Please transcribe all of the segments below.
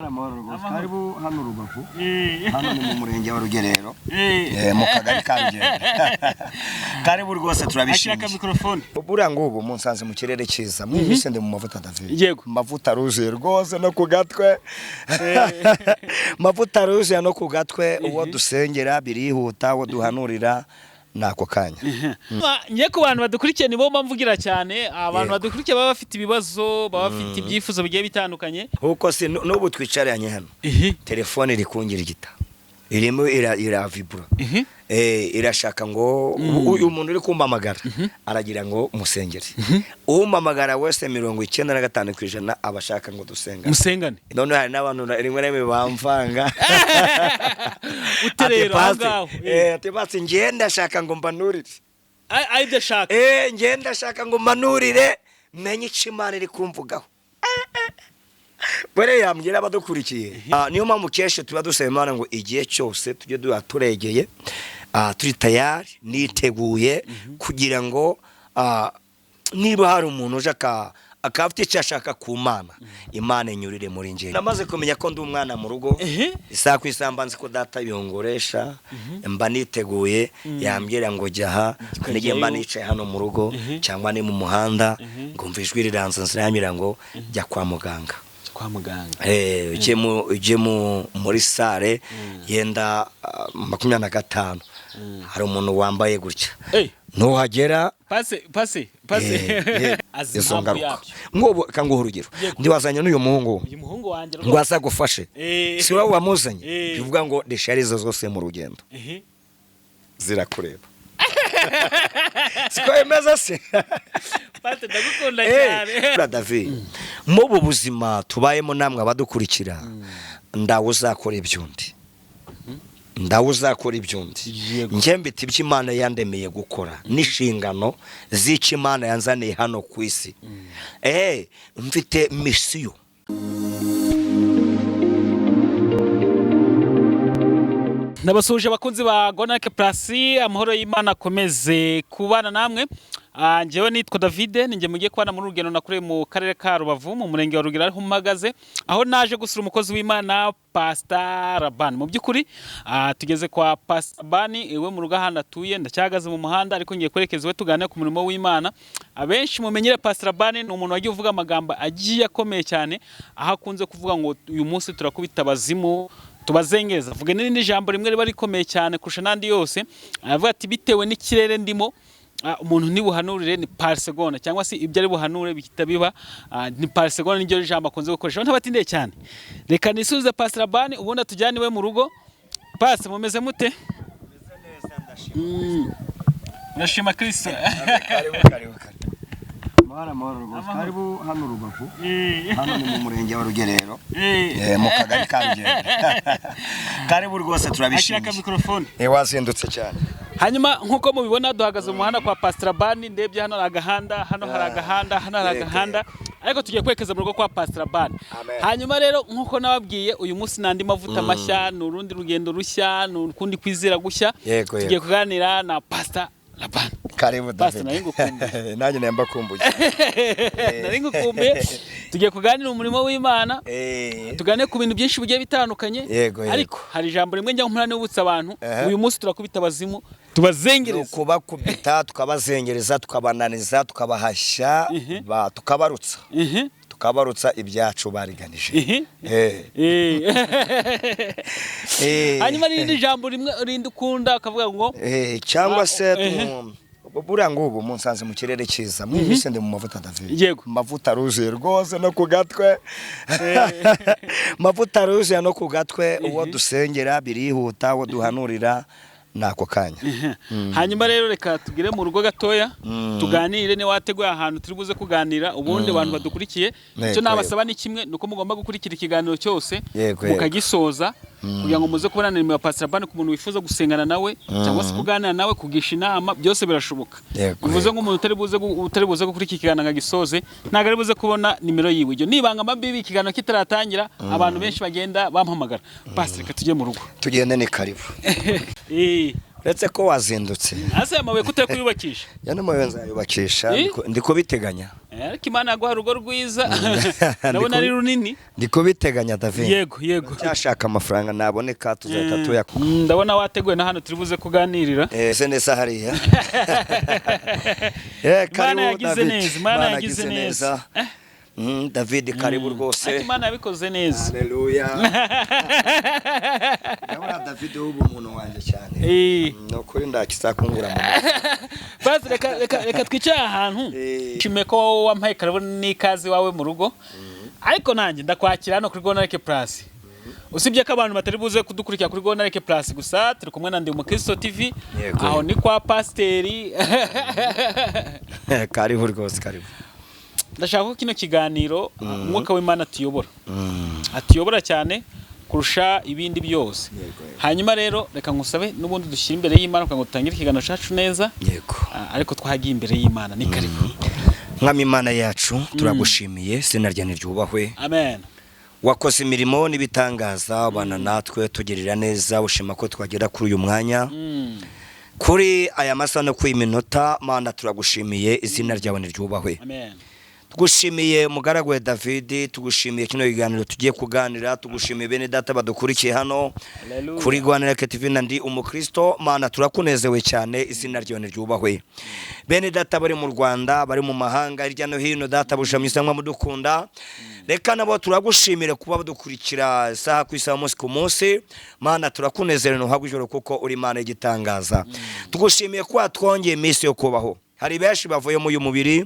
Amahoro rwose, karibu hano Rubavu. Hano ni mu murenge wa Rugerero, mu kagari ka Rugendo. Karibu rwose. Akira Turabishimiye. Mikorofone. Buriya ngubu munsanze mu kirere cyiza, mwumvise ndi mu mavuta, David. Mavuta aruzuye rwose no ku gatwe, mavuta aruzuye no ku gatwe. Uwo dusengera birihuta, uwo duhanurira ni ako kanya. Njye ku bantu badukurikiye nibo mvugira cyane, abantu badukurikiye baba bafite ibibazo, baba bafite ibyifuzo bigiye bitandukanye. Kuko si n'ubu twicaranye hano, telefone iri kungirigita, irimo iravibura. Irashaka ngo uyu muntu uri kumpamagara aragira ngo musengere. Umpamagara wese, 95% aba ashaka ngo dusengane. Musengane. None hari n'abantu rimwe na rimwe bamvanga. Ute rero aho Ati, ngaho? Ati basi njye ndashaka ngo mbanurire. Ari ibyo ashaka. Njye ndashaka ngo mbanurire, menye icyo Imana iri kumvugaho. Buriya yambwira abadukurikiye. Niyo mpamvu kenshi tuba dusaba Imana ngo igihe cyose tujye duha turegeye, turi tayari, niteguye kugira ngo niba hari umuntu uje akaba afite icyo ashaka ku Mana, Imana inyurire muri njye. Namaze kumenya ko ndi umwana mu rugo. Isaha ku isaha mba nzi ko data yongoresha, mba niteguye. Yambwira ngo jya aha, n'igihe mba nicaye hano mu rugo cyangwa ni mu muhanda, ngumva ijwi riranze nziranyura ngo jya kwa muganga. Kwa muganga. Ujye muri salle yenda 25, hari umuntu wambaye gutya. Nuhagera Pase, pase, pase. Azi izo impamvu ngaruka. yabyo. Nk'ubu kanguha urugero. Ndiwazanye n'uyu muhungu Uyu muhungu wanjye ngo rwose. azagufashe. Si wowe wamuzanye? Bivuga ngo desharizo zose mu rugendo zirakureba, siko bimeze se? Pase, ndagukunda cyane. Buriya David, mubu buzima tubayemo, namwe abadukurikira, ndawe uzakora iby'undi, ndawe uzakora iby'undi. Njye mbita ibyo Imana yandemeye gukora n'inshingano z'icyo Imana yanzaniye hano ku isi. Mfite mission. Ndabasuhuje abakunzi ba Gonake Plus, amahoro y'Imana akomeze kubana namwe. Njyewe nitwa Davide, ninjye mugiye kubana muri urugendo nakoreye mu karere ka Rubavu, mu murenge wa Rugero ariho mpagaze, aho naje gusura umukozi w'Imana Pastor Rabani. Mu by'ukuri tugeze kwa Pastor Rabani iwe mu rugo ahantu atuye. Ndacyahagaze mu muhanda ariko ngiye kwerekeza iwe tuganire ku murimo w'Imana. Abenshi mumenyere Pastor Rabani ni umuntu wagiye uvuga amagambo agiye akomeye cyane, aho akunze kuvuga ngo uyu munsi turakubita abazimu tubazengereza. Avuga n'irindi jambo rimwe riba rikomeye cyane kurusha n'andi yose, aravuga ati bitewe n'ikirere ndimo, umuntu ntibuhanurire ni par seconde, cyangwa se ibyo ari buhanure bihita biba, ni par seconde. Niryo jambo akunze gukoresha. Ntabatindiye cyane, reka nisubize Pastor Rabani, ubundi atujyane iwe mu rugo. Pasi, mumeze mute? Ndashima Kristo. Karibu, karibu, karibu. Amahoro, amahoro rwose. Karibu hano Rubavu. Hano ni mu murenge wa Rugerero, mu kagari ka Rugendo. Karibu rwose. Akira Turabishimiye. mikorofone. Wazindutse cyane. Hanyuma nk'uko mubibona duhagaze mu muhanda kwa Pastor Rabani. Ndebye hano hari agahanda, hano hari agahanda, hano hari agahanda, ariko tugiye kwerekeza mu rugo kwa Pastor Rabani. Amen. Hanyuma rero nk'uko nababwiye, uyu munsi n'andi mavuta mashya, ni urundi rugendo rushya, ni ukundi kwizera gushya. Tugiye kuganira na Pastor Rabani. Karibu. Pastor, David. nari ngukumbuye. Nanjye nari mbakumbuye. Nari ngukumbuye. Tugiye kuganira umurimo w'Imana, tuganire ku bintu byinshi bigiye bitandukanye. Yego, yego. Ariko hari ijambo rimwe njya mpora nibutsa abantu: uyu munsi turakubita abazimu Ni tubazengereza. ukubakubita tukabazengereza, tukabananiza, tukabahashya, tukabarutsa, tukabarutsa ibyacu bariganije. Hanyuma n'irindi jambo rimwe rindi ukunda ukavuga ngo Cyangwa se buriya ngubu munsanze mu kirere cyiza, mwumvise ndi mu mavuta, David. Mavuta aruzuye rwose no ku gatwe, mavuta aruzuye no ku gatwe. Uwo dusengera birihuta, uwo duhanurira ni ako kanya. Hanyuma rero reka tugere mu rugo gatoya tuganire. Niba wateguye ahantu turi buze kuganira, ubundi abantu badukurikiye, icyo nabasaba ni kimwe, ni uko mugomba gukurikira ikiganiro cyose mukagisoza kugira ngo muze kubona nimero ya Pastor Rabani ku muntu wifuza gusengana nawe cyangwa se kuganira nawe, kugisha inama, byose birashoboka. Bivuze nk'umuntu utari buze gukurikira ikiganiro ngo agisoze, ntabwo ari buze kubona nimero yiwe. Ibyo nibanga mabibi. Ikiganiro kitaratangira abantu benshi bagenda bampamagara. Pastor, reka tujye mu rugo. Tugende, ni karibu. Uretse ko wazindutse. Ase amabuye kutari kuyubakisha? Ya n'amabuye nzayubakisha. Eh? Ndi kubiteganya. Ariko Imana yaguha urugo rwiza, ndabona ari runini. Ndi kubiteganya, David. Yego. Cyashaka amafaranga naboneka tuzahita tuyakora. Ndabona wateguye na hano turi buze kuganirira. Ese neza hariya. Imana Karibu, yagize David. neza, Imana yagize neza. David, karibu rwose. Ariko Imana yabikoze neza. Haleluya. Ndabona David ubu umuntu wanjye cyane. Ni ukuri ndakizakungura mu mutwe. Basi reka twicare ahantu. Nshimiye ko wowe wampaye karibu n'ikaze iwawe mu rugo, ariko nanjye ndakwakira hano kuri Gonareke Plus. Usibye ko abantu batari buze kudukurikira kuri Gonareke Plus gusa, turi kumwe na Ndi Umukristo TV. Aho ni kwa pasiteri. Karibu rwose, karibu. Ndashaka ko kino kiganiro umwuka w'Imana atuyobora, atuyobora cyane kurusha ibindi byose. Yego. Hanyuma rero reka ngusabe n'ubundi dushyire imbere y'Imana kugira ngo dutangire ikiganiro cyacu neza. Ariko twagiye imbere y'Imana, ni karibu. Mwami Imana yacu, turagushimiye, izina ryawe ryubahwe. Amen. Wakoze imirimo n'ibitangaza, ubana natwe, tugirira neza, ushima ko twagera kuri uyu mwanya, kuri aya masaha no kuri iyi minota. Mana, turagushimiye, izina ryawe niryubahwe. Amen. Tugushimiye umugaragu wa David, tugushimiye kino kiganiro tugiye kuganira, tugushimiye bene data badukurikiye hano Hallelujah. kuri Rwanda TV na Ndi Umukristo. Mana, turakunezewe cyane, izina ryawe niryubahwe. Bene data bari mu Rwanda, bari mu mahanga hirya no hino, data bushamye mwa mudukunda, reka nabo turagushimire kuba badukurikira isaha ku isaha, umunsi ku munsi. Mana, turakunezerewe, ntuhabwe ijoro kuko uri Imana y'igitangaza. Tugushimiye ko watwongeye iminsi yo kubaho. Hari benshi bavuye mu uyu mubiri,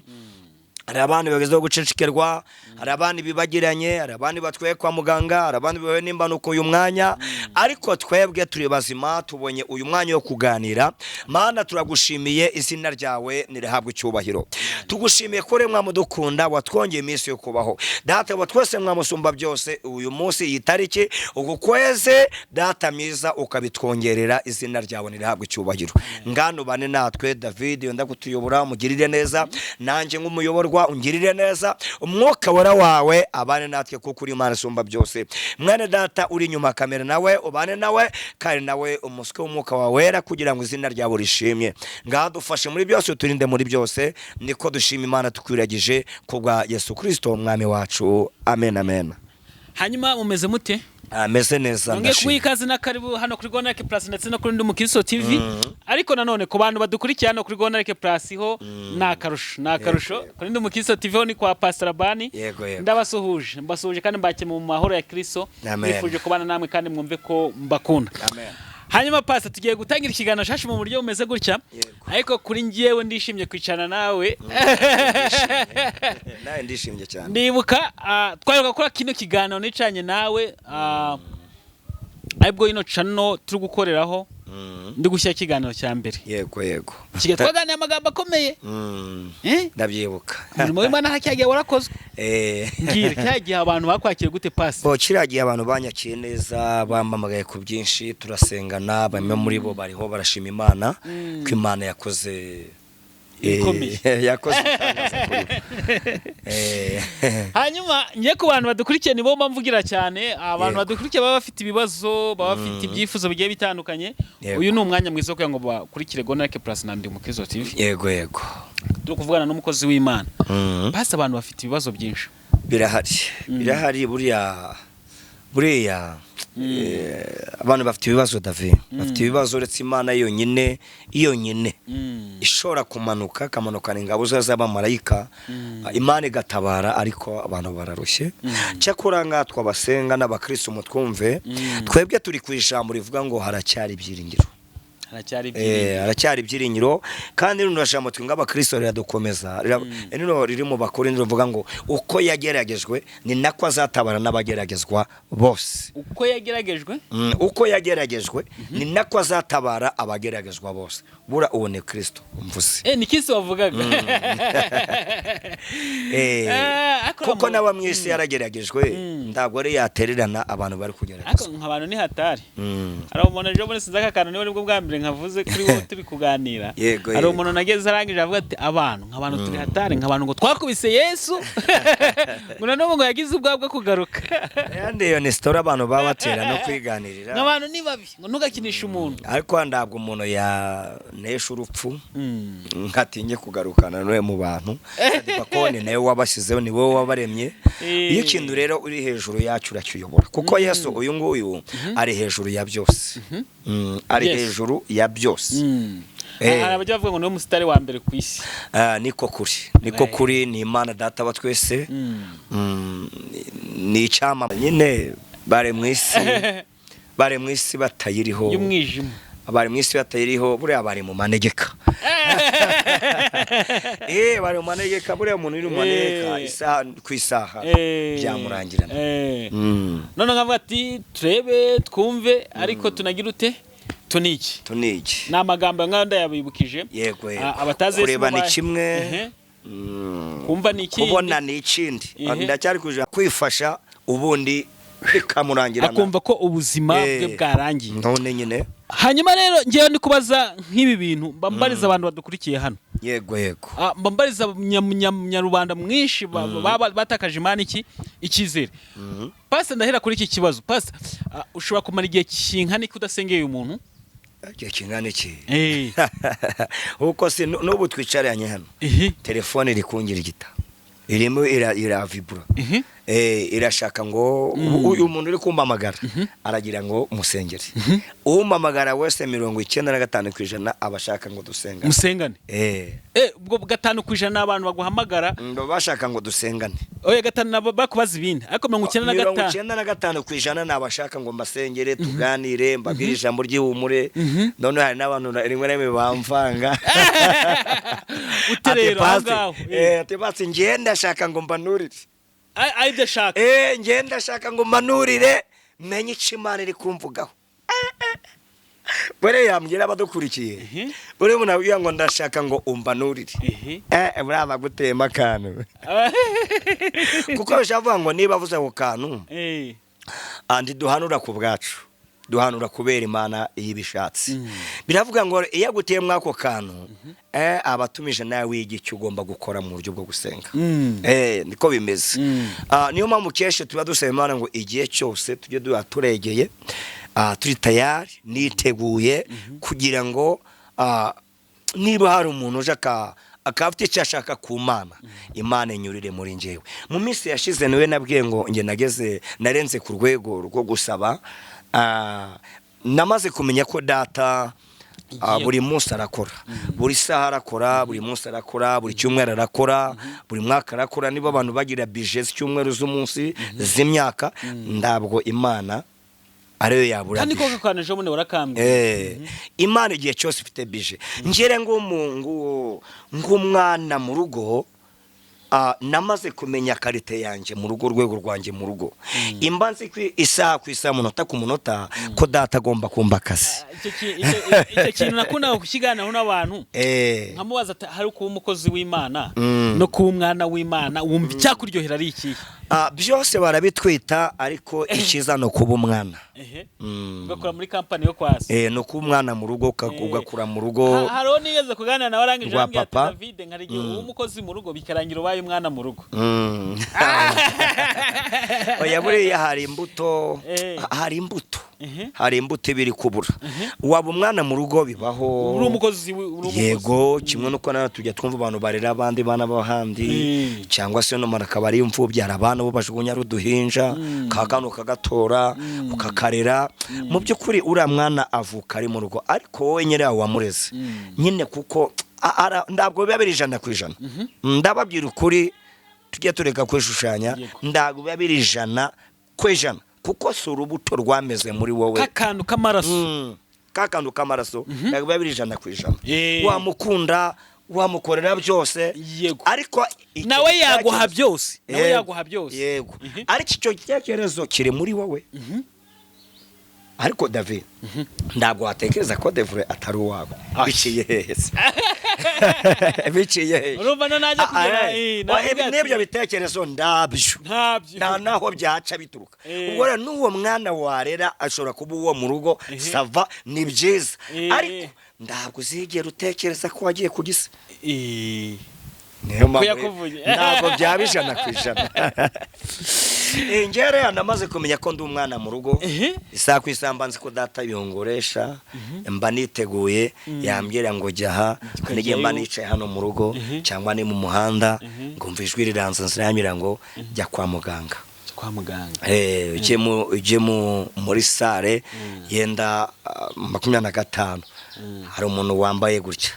hari abandi bagezeho gucecekerwa, hari abandi bibagiranye, hari abandi batwaye kwa muganga, hari abandi bahuye n'impanuka uyu mwanya, ariko twebwe turi bazima, tubonye uyu mwanya wo kuganira. Mana, turagushimiye, izina ryawe nirihabwe icyubahiro. Tugushimiye ko uri mudukunda, watwongeye iminsi yo kubaho. Data wa twese, mwamusumba byose, uyu munsi, iyi tariki, uku kwezi, data mwiza, ukabitwongerera, izina ryawe nirihabwe icyubahiro. Ngano bane natwe, David wenda kutuyobora, mugirire neza, nanjye nk'umuyoborwa ungirire neza, umwuka wera wawe abane natwe kuko uri Imana isumba byose. Mwene data uri inyuma kamera nawe ubane nawe, kandi nawe umuswe w'umwuka wawe wera kugira ngo izina ryawe rishimye. Ngaha dufashe muri byose, uturinde muri byose, niko dushima Imana tukwiragije kubwa Yesu Kristo umwami wacu. Amen, amen. Hanyuma mumeze mute? Ameze neza. Nongeye kuguha Ndashima. ikaze na karibu hano kuri Gonareke Plus ndetse no kuri Ndi Umukristo TV. Ariko nanone ku bantu badukurikiye hano kuri Gonareke Plus ho ni akarusho, ni akarusho. Kuri Ndi Umukristo TV ho ni kwa Pastor Rabani. Yego. Ndabasuhuje, mbasuhuje kandi mbakiriye mu mahoro ya Kristo. Amen. Nifuje kubana namwe kandi mwumve ko mbakunda. Amen. Hanyuma Pastor, tugiye gutangira ikiganiro cyacu mu buryo bumeze gutya. Ariko kuri njyewe ndishimye kwicarana nawe. Nawe ndishimye cyane. Ndibuka twaheruka gukora kino kiganiro nicanye nawe, aribwo ino channel turi gukoreraho, ndi gushyira ikiganiro cya mbere. Yego. Kigali twaganiriye amagambo akomeye. Eh? Ndabyibuka. Umurimo w'Imana hacyagiye warakozwe. Mbwira, cya gihe abantu bakwakiriye gute, Pasi? Bo kiriya gihe abantu banyakiye neza, bampamagaye ku byinshi, turasengana, bamwe muri bo bariho barashima Imana ko Imana yakoze Ibikomeye. Yakoze ibitangaza kuri bo. Hanyuma njye ku bantu badukurikiye nibo mba mvugira cyane, abantu badukurikiye baba bafite ibibazo, baba bafite ibyifuzo bigiye bitandukanye. Uyu ni umwanya mwiza wo kugira ngo bakurikire Gonareke Plus na Ndi Umukristo TV. Yego. Turi kuvugana n'umukozi w'Imana. Pasi, abantu bafite ibibazo byinshi. Birahari, birahari. Buriya abantu bafite ibibazo, David, bafite ibibazo uretse Imana yonyine yonyine ishobora kumanuka, akamanukana ingabo ze z'abamarayika, Imana igatabara, ariko abantu bararushye. Cyakora nkatwe abasenga n'abakristo, mutwumve, twebwe turi ku ijambo rivuga ngo haracyari ibyiringiro. Haracyari ibyiringiro. Haracyari ibyiringiro, kandi rino jambo twe nk'abakristo riradukomeza. Rino riri mu Bakuru, rivuga ngo uko yageragejwe ni nako azatabara n'abageragezwa bose. Uko yageragejwe? Uko yageragejwe ni nako azatabara abageragezwa bose. Bura uwo ni Kristo mvuze. Ni Kristo wavugaga. Ariko Kuko nawe mu isi yarageragejwe, ntabwo ari yatererana abantu bari ariko kugeragezwa. nk'abantu ni hatari. Hari umuntu ejo bundi, sinzi aka kantu niba aribwo bwa mbere. nkavuze kuri wowe turi kuganira. Yego, Hari yego. umuntu nageze arangije avuga ati abantu nk'abantu turi hatari, nk'abantu ngo twakubise Yesu, ngo na n'ubu ngo yagize ubwoba bwo kugaruka. Yandi iyo ni story abantu baba batera no kwiganirira. Nk'abantu ni babi, ngo ntugakinishe umuntu. Ariko ntabwo umuntu yanesha urupfu nkatinye kugarukana nawe mu bantu bakone, nawe wabashyizeho, ni wowe wabaremye. Iyo ikintu rero uri hejuru yacyo urakiyobora, kuko Yesu uyu nguyu ari hejuru ya byose. Ari hejuru ya byose. Hari abajya bavuga ngo niwe musitari wa mbere ku isi. Ah, niko kuri, niko kuri, ni Imana Data wa twese. Ni icyama nyine, bari mu isi, bari mu isi batayiriho. Y'umwijima. Bari mu isi batayiriho, buriya bari mu manegeka. Bari mu manegeka, buriya umuntu uri mu manegeka isaha ku isaha byamurangirana. None nkavuga ati turebe twumve, ariko tunagira ute, tuniki. Tuniki. Ni amagambo nk'ayo ndayabibukije. Yego. Abatazi Yesu Kureba ni kimwe. Kumva ni ikindi. Kubona ni ikindi. Ndacyari kuja kwifasha, ubundi bikamurangirana. Akumva ko ubuzima bwe bwarangiye. None nyine. Hanyuma rero ngewe ndi kubaza nk'ibi bintu, mba mbariza abantu badukurikiye hano. Yego. Mba mbariza nyarubanda mwinshi batakaje Imana iki icyizere. Pastor, ndahera kuri iki kibazo. Pastor, ushobora kumara igihe kingana iki udasengeye uyu muntu? Igihe kingana iki? Kuko si n'ubu twicaranye hano, telefone iri kungirigita, irimo iravibura. Irashaka ngo uyu muntu uri kumpamagara aragira ngo musengere. Umpamagara wese 95% aba ashaka ngo dusengane. Musengane. Ubwo 5% ni abantu baguhamagara. Baba bashaka ngo dusengane. Oya, 5 nabo bakubaza ibindi, ariko mirongo icyenda na mirongo gatanu icyenda na gatanu ku ijana ni abashaka ngo mbasengere, tuganire, mbabwire ijambo ry'ihumure. None hari n'abantu rimwe na rimwe bamvanga. Ute Ati, rero aho "Pastor, ngaho? Ati basi njye ndashaka ngo mbanurire." Ari byo ashaka. Njye ndashaka ngo mbanurire, menye icyo Imana iri kumvugaho. Buriya yambwira abadukurikiye, buriya umuntu abwira ngo ndashaka ngo umbanurire, buriya bagutema akantu, kuko bishobora kuvuga ngo niba avuze ako kantu, andi duhanura ku bwacu, duhanura kubera Imana iyo ibishatse. Biravuga ngo iyo aguteye muri ako kantu, aba atumije nawe wiga icyo ugomba gukora mu buryo bwo gusenga. Niko bimeze. Niyo mpamvu kenshi tuba dusaba Imana ngo igihe cyose tujye duha turegeye, turi tayari, niteguye kugira ngo niba hari umuntu uje akaba afite icyo ashaka ku Mana, Imana inyurire muri njyewe. Mu minsi yashize niwe nabwiye ngo njye nageze narenze ku rwego rwo gusaba. Namaze kumenya ko Data buri munsi arakora, buri saha arakora, buri munsi arakora, buri cyumweru arakora, buri mwaka arakora. Niba abantu bagira bije z'icyumweru, z'umunsi, z'imyaka, ntabwo Imana ariyo yabura Kandi bije. koko kantu ejo bundi warakambwiye. Imana igihe cyose ifite bije. Ngere ng'umwana mu rugo, namaze kumenya qualité yanjye mu rugo, urwego rwanjye mu rugo. Imba nzi ko isaha ku isaha, umunota ku munota, ko Data agomba kumba akazi. Icyo kintu nakundaga kukiganiraho n'abantu, nkamubaza ati hari kuba umukozi w'Imana no kuba umwana w'Imana, wumva icyakuryohera ari ikihe? Byose barabitwita, ariko icyiza ni ukuba umwana. Ugakora muri kampani yo kwasi. Ni ukuba umwana mu rugo, ugakura mu rugo Hariho nigeze kuganira nawe arangije rwa arambwira ati papa. David, nkari igihe uba umukozi mu rugo bikarangira ubaye umwana mu rugo. Oya, buriya hari imbuto. Hari imbuto. Hari imbuto ibiri kubura waba umwana mu rugo, bibaho. Uri umukozi uri umukozi. Yego, kimwe nuko nawe tujya twumva abantu barera abandi bana b'ahandi, cyangwa se n'umuntu akaba ari imfubyi, hari abana bo bajugunya ari uduhinja, ka kano kagatora ukakarera. Mu by'ukuri uriya mwana avuka ari mu rugo, ariko wowe nyine wamureze nyine, kuko ntabwo biba biri 100%. Ndababwira ukuri, tujye tureka kwishushanya. Ntabwo biba biri 100%, kuko si urubuto rwameze muri wowe. Kakantu k'amaraso. Ka kantu k'amaraso ntabwo biba biri 100%. Wamukunda, wamukorera byose, ariko icyo Nawe yaguha gitekerezo- byose, nawe Yego, yaguha byose. Yego, ariko icyo gitekerezo kiri muri wowe. Ariko David, ntabwo watekereza ko Devure atari uwawe. Ah. Biciye hehe se? Biciye hehe? Urumva no najya kugera navuga ati, N'ibyo bitekerezo ndabyo ntabyo. Nta naho byaca bituruka. Ubwo rero n'uwo mwana warera ashobora kuba uwo mu rugo, ça va, ni byiza, ariko ntabwo uzigera utekereza ko wagiye ku gisi. Niyo mpamvu Yakuvuye. Ntabwo byaba 100%. Njyewe rero namaze kumenya ko ndi umwana mu rugo. Isaha ku isaha mba nzi ko data yongoresha, mba niteguye, yambwira ngo jya aha. N'igihe mba nicaye hano mu rugo cyangwa ni mu muhanda, ngumva ijwi riranza nzirambwira ngo jya kwa muganga. Kwa muganga. Ujye muri salle yenda 25, hari umuntu wambaye gutya.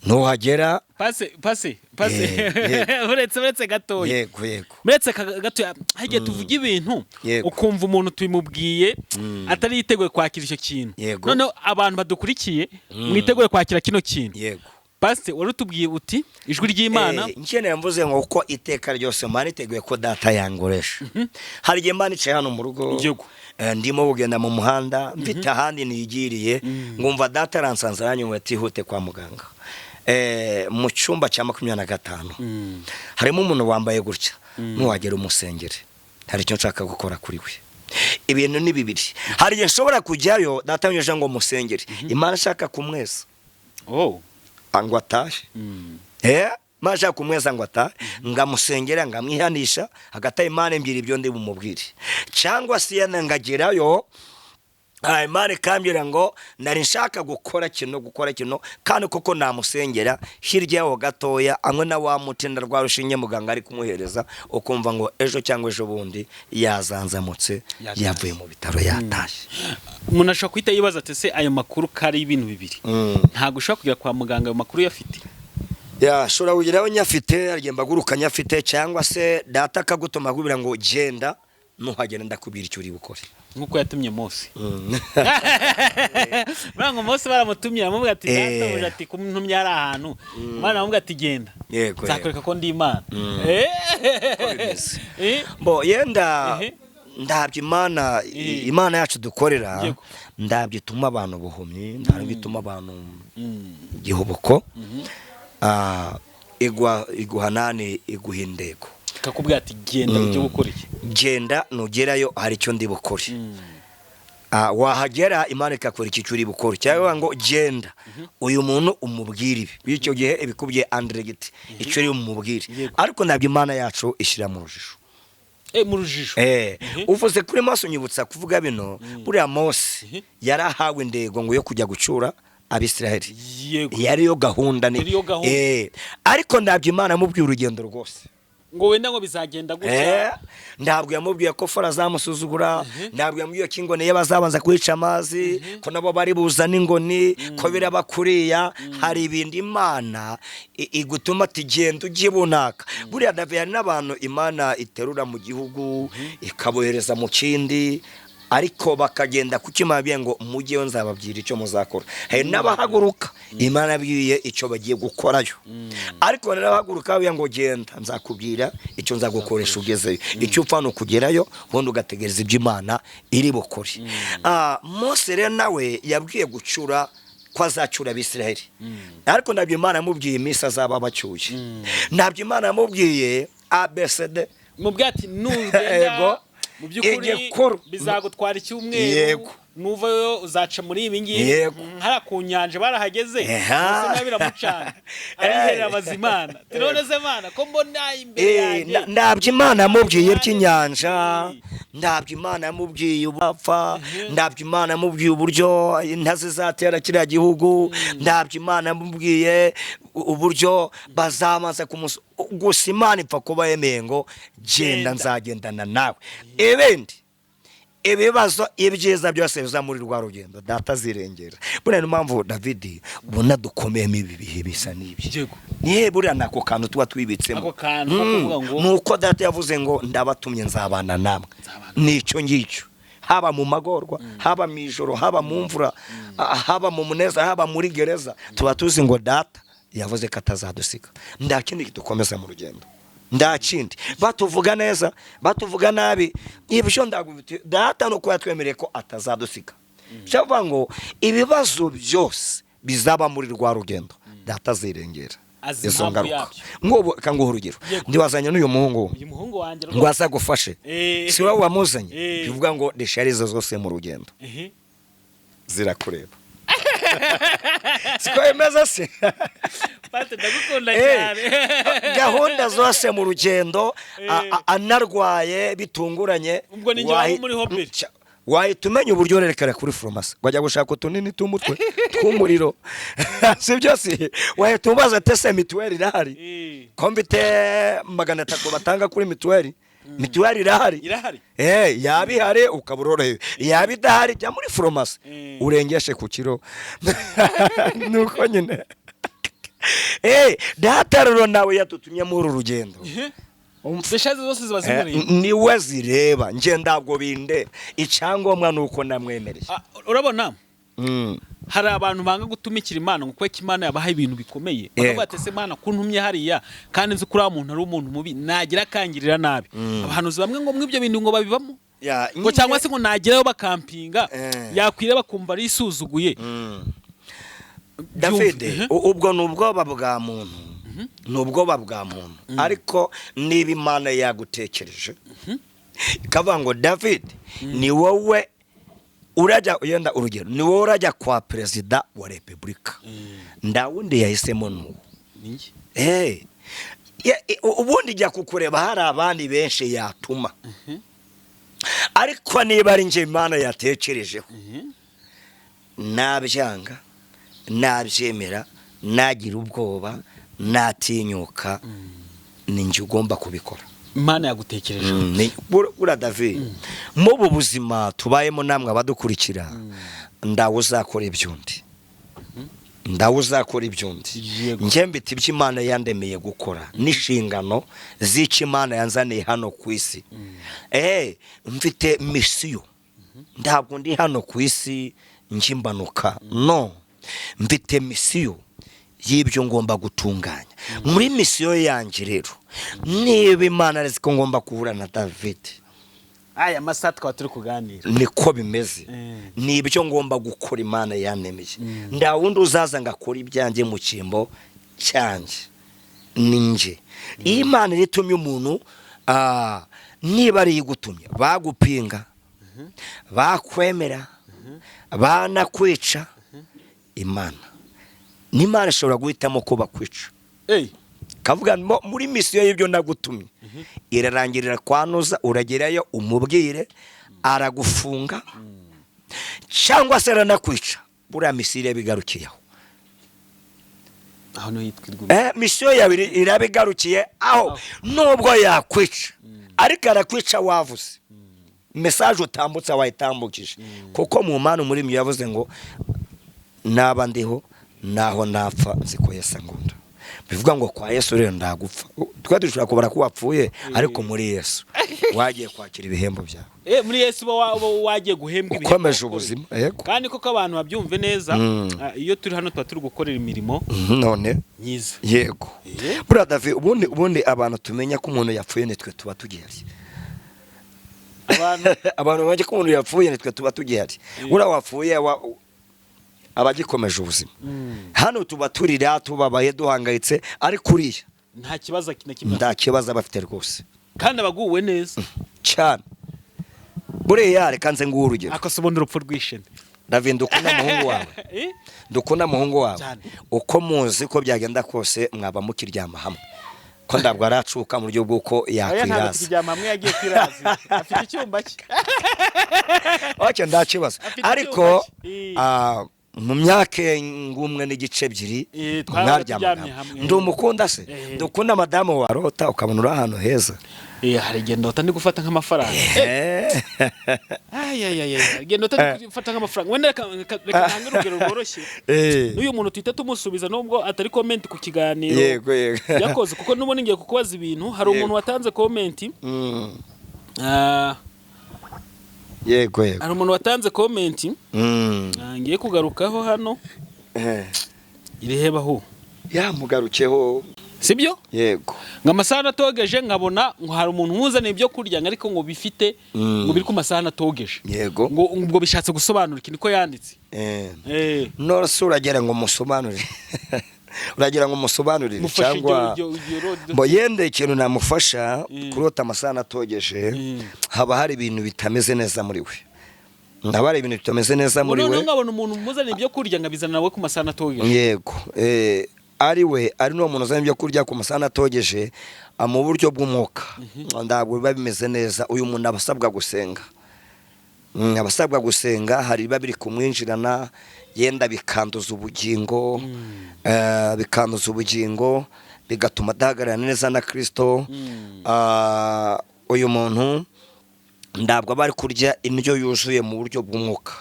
Nuhagera Pase, pase, pase. Yego. Uretse gatoya. Yego. Uretse gatoya, hagiye tuvuga ibintu ukumva umuntu tubimubwiye atari yiteguye kwakira icyo kintu. Noneho abantu badukurikiye, mwiteguye kwakira kino kintu. Pasite, wari utubwiye uti ijwi ry'Imana. Nkeneye mvuze ngo uko iteka ryose mba niteguye ko data yangoresha. Hari igihe mba nicaye hano mu rugo, ndimo kugenda mu muhanda, mfite ahandi nigiriye, ngumva data aransanze, aranyumva ati ihute kwa muganga. Mu cyumba cya 25 harimo umuntu wambaye gutya, nuwagera umusengere, hari icyo nshaka gukora kuri we. Ibintu ni bibiri: hari igihe nshobora kujyayo data yanyujije ngo musengere, Imana ishaka kumweza ngo atahe. Imana ishaka kumweza ngo atahe, ngamusengera, ngamwihanisha, hagati aho Imana imbwira ibyo ndi bumubwire, cyangwa se yenda ngagerayo, Imana ikambwira ngo nari nshaka gukora kino, gukora kino, kandi koko namusengera, hirya yaho gatoya anywe na wa muti na rwa rushinge muganga ari kumuhereza, ukumva ngo ejo cyangwa ejo bundi yazanzamutse. Yatashye. Yavuye mu bitaro, yatashye. Umuntu ashobora guhita yibaza ati: se ayo makuru ko ari ibintu bibiri, ntabwo ushobora kugera kwa muganga ayo makuru uyafite? Yashobora kugeraho nyafite, agenda aguruka nyafite, cyangwa se data akagutuma akubwira ngo genda, nuhagera ndakubwira icyo uri bukore. Nk'uko yatumye Mose. Buriya ngo Mose baramutumye, aramubwira ati databuja ati kuntumye hari ahantu, Imana aramubwira ati genda, nzakwereka ko ndi Imana. Bimeze. Bo yenda ndabyo Imana, Imana yacu dukorera, ndabyo ituma abantu buhumyi, ntabwo ituma abantu igihuboko. Iguha nani, iguha indego. Kakubwira ati genda ujye gukora iki. Genda, nugerayo hari icyo ndi bukore. Wahagera Imana ikakora icyo uri bukore, cyangwa ngo genda uyu muntu umubwire ibi, bityo gihe ibikubwiye andiregiti icyo uri bumubwire. Ariko ntabwo Imana yacu ishyira mu rujijo. Mu rujijo. Uvuze kuri Mose unyibutsa kuvuga bino. Buriya Mose yarahawe indego ngo yo kujya gucyura Abisiraheli. Yari yo gahunda ni Yari yo gahunda. Ariko ntabwo Imana yamubwiye urugendo rwose. Ngo wenda ngo bizagenda gutya. Ntabwo yamubwiye ko Fara azamusuzugura, ntabwo yamubwiye ko ingoni ye bazabanza kuyica amazi, ko nabo bari buzane ingoni, ko biraba kuriya. Hari ibintu Imana igutuma ati genda ujye bunaka. Buriya David, hari n'abantu Imana iterura mu gihugu ikabohereza mu kindi, ariko bakagenda kuko Imana yababwiye ngo mujyeyo nzababwira icyo muzakora. Hari n'abahaguruka Imana yabwiye icyo bagiye gukorayo, ariko hari n'abahaguruka bababwira ngo genda nzakubwira icyo nzagukoresha ugezeyo. Icyo upfa ni ukugerayo, ubundi ugategereza ibyo Imana iri bukore. Mose rero nawe yabwiye gucyura ko azacyura Abisiraheli, ariko ntabwo Imana yamubwiye iminsi azaba abacyuye, ntabwo Imana yamubwiye ABCD. Mubwira ati nugenda mu by'ukuri Igikuru. bizagutwara icyumweru, nuvayo uzaca muri ibi ngibi. Hariya ku nyanja barahageze. Mose nawe biramucanga, ariherera abaza Imana ati none se Mana, ko mbona imbere yanjye Ntabwo Imana yamubwiye by'inyanja, ntabwo Imana yamubwiye ubapfa, ntabwo Imana yamubwiye uburyo intazi zizatera kiriya gihugu, ntabwo Imana yamubwiye uburyo bazamaza kumusu. Gusa Imana ipfa kuba yemeye ngo genda, Genda. nzagendana nawe. Ibindi ibibazo, ibyiza byose biza muri rwa rugendo, data zirengera. Buriya niyo mpamvu, David, ubona dukomeyemo ibi bihe bisa n'ibi. Nihe buriya nako kantu tuba twibitsemo. Ako kantu ko kuvuga ngo Nuko data yavuze ngo ndabatumye, nzabana namwe. Nzabana. Nicyo ngicyo, haba mu magorwa, haba mu ijoro, haba mu mvura, haba mu muneza, haba muri gereza, tuba tuzi ngo data yavuze ko atazadusiga. Nta kindi kidukomeza mu rugendo, nta kindi. Batuvuga neza, batuvuga nabi, ibyo ndagubitiye data nuko yatwemereye ko atazadusiga. Cyavuga ngo ibibazo byose bizaba muri rwa rugendo, data azirengera Azi izo impamvu ngaruka. yabyo. Nk'ubu kanguha urugero, ndiwazanye n'uyu muhungu Uyu muhungu wanjye ngo azagufashe, si wowe wamuzanye? Bivuga ngo desharizo zose mu rugendo zirakureba, siko bimeze se? Pate, ndagukunda cyane. Gahunda zose mu rugendo, anarwaye bitunguranye, Ubwo ni njye waba umuriho mbere. Wahita umenya uburyo urerekera kuri farumasi, wajya gushaka utunini tw'umutwe tw'umuriro, si byo se? Wahita umubaza ati: "Ese mituweli irahari?" Ko mfite 300 batanga kuri mituweli, mituweli irahari? Irahari. Yaba ihari ukaba urorohewe, yaba idahari jya muri farumasi urengeshe ku kiro. Nuko nyine data rero nawe yadutumye muri uru rugendo. Deshaze zose ziba zimuriye. Niwe zireba, nje ntabwo bindeba, icyangombwa ni uko namwemereye. Ah, urabona hari abantu banga gutumikira Imana ngo kuko Imana yabaha ibintu bikomeye, bakavuga ati: "Ese Imana kuntumye hariya kandi nzi ko uriya muntu ari umuntu mubi, nagira akangirira nabi?" Abahanuzi bamwe ngo mw'ibyo bintu ngo babibamo, ngo cyangwa se ngo nagerayo bakampinga, yakwira bakumva arisuzuguye. David, Byumve. ubwo ni ubwoba bwa muntu, ni ubwoba bwa muntu. Ariko niba Imana yagutekereje ikavuga ngo: "David, ni wowe urajya," yenda urugero, "ni wowe urajya kwa perezida wa repubulika," ndawundi yahisemo nuwo. Ni njye. Ubundi jya kukureba hari abandi benshi yatuma, ariko niba ari njye Imana yatekerejeho, nabyanga nabyemera, nagira ubwoba natinyuka, ni njye ugomba kubikora. Imana yagutekerejeho. Buriya David, mu ubu buzima tubayemo, namwe abadukurikira, ndawe uzakora iby'undi, ndawe uzakora iby'undi. Njye mbita ibyo Imana yandemeye gukora n'inshingano z'icyo Imana yanzaniye hano ku isi. Mfite mission, ntabwo ndi hano ku isi njimbanuka, no mfite mission y'ibyo ngomba gutunganya. Muri mission yanjye rero, niba Imana azi ko ngomba guhura na David, Aya masaha tukaba turi kuganira, niko bimeze. Ni ibyo ngomba gukora Imana yanemeye. Nta wundi uzaza ngo akore ibyanjye mu cyimbo cyanjye, ni njye. Iyo Imana itumye umuntu, niba ari igutumye, bagupinga, bakwemera, banakwica, Imana n'Imana ishobora guhitamo ko bakwica, kavuga ngo muri mission y'ibyo nagutumye irarangirira kwanuza, uragerayo umubwire aragufunga cyangwa se aranakwica, buriya mission iraba igarukiye aho. Aho niho yitwa irwuma. Mission yawe iraba igarukiye aho, nubwo yakwica, ariko arakwica wavuze message utambutse wayitambukije, kuko mu mpano muri mwe yavuze ngo: "Naba ndiho naho napfa, nzi ko Yesu angunda." Bivuga ngo kwa Yesu rero ndagupfa, twe dushobora kubara ko wapfuye, ariko muri Yesu wagiye kwakira ibihembo byawe. Muri Yesu uba wagiye guhembwa ibihembo Ukomeje wakoreye. ubuzima, yego. Kandi koko abantu babyumve neza, iyo turi hano tuba turi gukorera imirimo None myiza. Yego. Buriya David, ubundi abantu tumenya ko umuntu yapfuye nitwe tuba tugihari. Abantu Abantu bamenye ko umuntu yapfuye nitwe tuba tugihari. Uriya wapfuye aba agikomeje ubuzima. Hano tuba turira, tubabaye, duhangayitse, ariko uriya Nta kibazo na kimwe. nta kibazo aba afite rwose. Kandi abaguwe neza. Cyane. Buriya reka nze nguhe urugero. Ako se ubundi urupfu rwishene? David, ndukunda umuhungu wawe. Dukunda umuhungu wawe. Cyane. Uko muzi ko byagenda kose mwaba mukiryama hamwe, ko ntabwo aracuka mu buryo bw'uko Oya, ntabwo yakwiraza. tukiryama hamwe, yagiye kwiraza, afite icyumba cye. Okay, nta kibazo. Afite Ariko icyumba cye. Mu myaka ngumwe n'igice ebyiri Twaba mwaryamaga turyamye hamwe. Ndi umukunda se? Ndukunda madamu warota ukabona uri ahantu heza. Hari igihe ndota ndi gufata nk'amafaranga. Ay, ay, ay, ay. Hari igihe ndota ndi gufata nk'amafaranga. Wenda reka ntange urugero rworoshye. N'uyu muntu tuhita tumusubiza nubwo atari comment ku kiganiro Yego yego. yakoze, kuko n'ubundi ngiye kukubaza ibintu. Hari umuntu watanze comment. Yego yego. Hari umuntu watanze comment. Ngiye kugarukaho hano. Irehebaho. Yamugarukeho. Sibyo? Yego. Ngo amasahani atogeje, nkabona ngo hari umuntu umuzaniye ibyo kurya, ngo ariko ngo bifite ngo biri ku masahani atogeje. Ngo ubwo bishatse gusobanura iki? Niko yanditse. None se uragira ngo musobanurire, uragira ngo musobanurire Mufashe. Cyangwa Iryo Mbo yende ikintu namufasha, kurota amasahani atogeje, haba hari ibintu bitameze neza muri we, haba hari ibintu bitameze neza muri Noneho we. nkabona umuntu umuzaniye ibyo kurya, nkabizana nawe ku masahani atogeje. Yego, ari we, ari n'uwo muntu uzana ibyo kurya ku masahani atogeje, mu buryo bw'umwuka ntabwo biba bimeze neza. Uyu muntu aba asabwa gusenga. Aba asabwa gusenga. Hari ibiba biri kumwinjirana, yenda bikanduza ubugingo, bikanduza ubugingo, bigatuma adahagarara neza na Kirisito. Uyu muntu ntabwo aba ari kurya indyo yuzuye mu buryo bw'umwuka.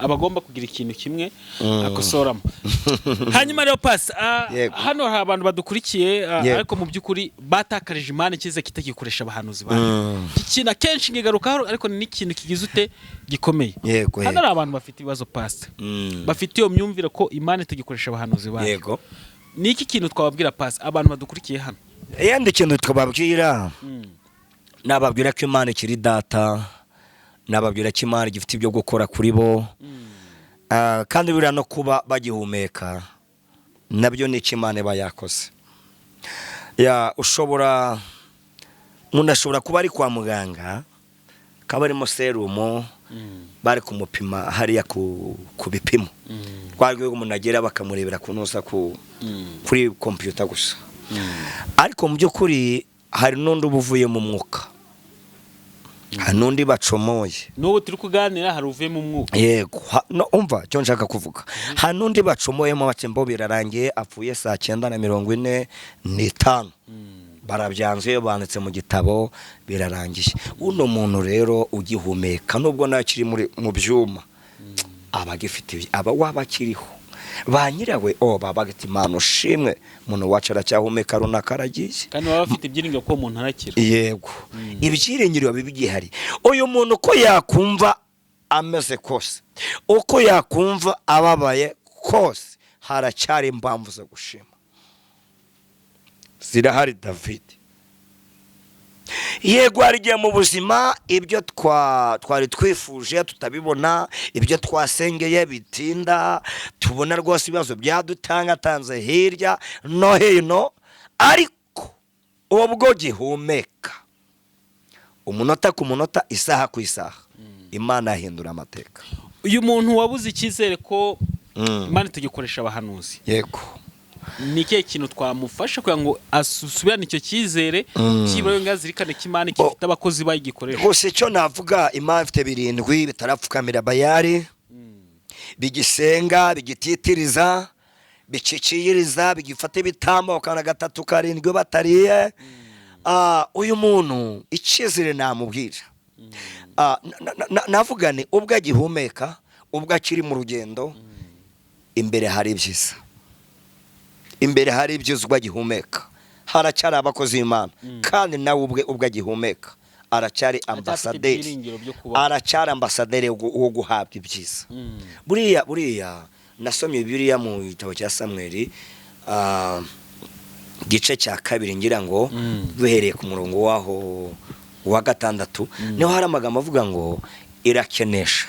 Aba agomba kugira ikintu kimwe akosoramo. Hanyuma rero pasi, Yego. hano hari abantu badukurikiye, ariko mu by'ukuri batakarije Imana icyizere kitagikoresha abahanuzi bayo. Iki kintu akenshi nkigarukaho, ariko ni n'ikintu kigize ute, gikomeye. Hano hari abantu bafite ibibazo, pasi, bafite iyo myumvire ko Imana itagikoresha abahanuzi bayo. Ni iki kintu twababwira, pasi, abantu badukurikiye hano? Yenda ikintu twababwira, nababwira ko Imana ikiri data, nababwira ko Imana igifite ibyo gukora kuri bo. Kandi buriya no kuba bagihumeka nabyo ni icyo Imana iba yakoze. Ya, ushobora, umuntu ashobora kuba ari kwa muganga, akaba arimo serumu, bari kumupima hariya ku bipimo, rwa rwego umuntu agera bakamurebera kunoza kuri kompiyuta gusa. Ariko mu by'ukuri hari n'undi uba uvuye mu mwuka, hari n'undi bacomoye. N'ubu turi kuganira hari uvuye mu mwuka. Yego. No, umva icyo nshaka kuvuga, hari n'undi bacomoyemo bati mbo birarangiye, apfuye saa 9:45, barabyanzuye, banditse mu gitabo, birarangiye. Uno muntu rero ugihumeka, nubwo nawe akiri mu byuma, aba agifite aba waba akiriho, ba nyirawe o baba bagati: "Imana ushimwe, umuntu wacu aracyahumeka, runaka aragiye." Kandi baba bafite ibyiringiro ko uwo muntu arakira. Yego, ibyiringiro biba bigihari. Uyu muntu uko yakumva ameze kose, uko yakumva ababaye kose, haracyari impamvu zo gushima, zirahari, David. Yego, hari igihe mu buzima ibyo twari twifuje tutabibona, ibyo twasengeye bitinda, tubona rwose ibibazo byadutangatanze hirya no hino. Ariko ubwo gihumeka, umunota ku munota, isaha ku isaha, Imana yahindura amateka. Uyu muntu wabuze icyizere ko Imana itagikoresha abahanuzi, ni ikihe kintu twamufasha kugira ngo asubirane icyo cyizere, byibura ngo azirikane ko Imana ifite abakozi bayigikoresha? Gusa icyo navuga, Imana ifite birindwi bitarapfukamira Bayari, bigisenga, bigititiriza, biciciyiriza, bigifata ibitambo kana gatatu karindwi batariye. Uyu muntu icyizere namubwira, navuga ni ubwo agihumeka, ubwo akiri mu rugendo, imbere hari ibyiza, imbere hari ibyiza. Ubwo agihumeka haracyari abakozi b'Imana, kandi nawe ubwe ubwo agihumeka aracyari ambasaderi. Ibyiringiro byo kubaho. Aracyari ambasaderi wo guhabwa ibyiza. Buriya nasomye Bibiliya mu gitabo cya Samweli, gice cya kabiri ngira ngo, duhereye ku murongo waho wa gatandatu, niho hari amagambo avuga ngo irakenesha.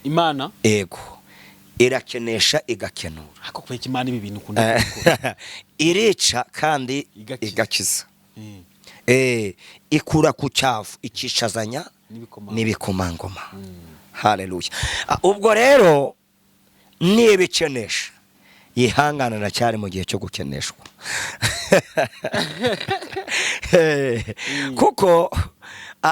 Imana? Ego, irakenesha, igakenura. Ariko kubera ko Imana ibi bintu ukunda kubikora. Irica kandi Igakiza. Igakiza. Ikura ku cyavu, ikicazanya N'ibikomangoma. n'ibikomangoma. Haleluya! Ubwo rero niba ikenesha, yihangana, aracyari mu gihe cyo gukeneshwa, kuko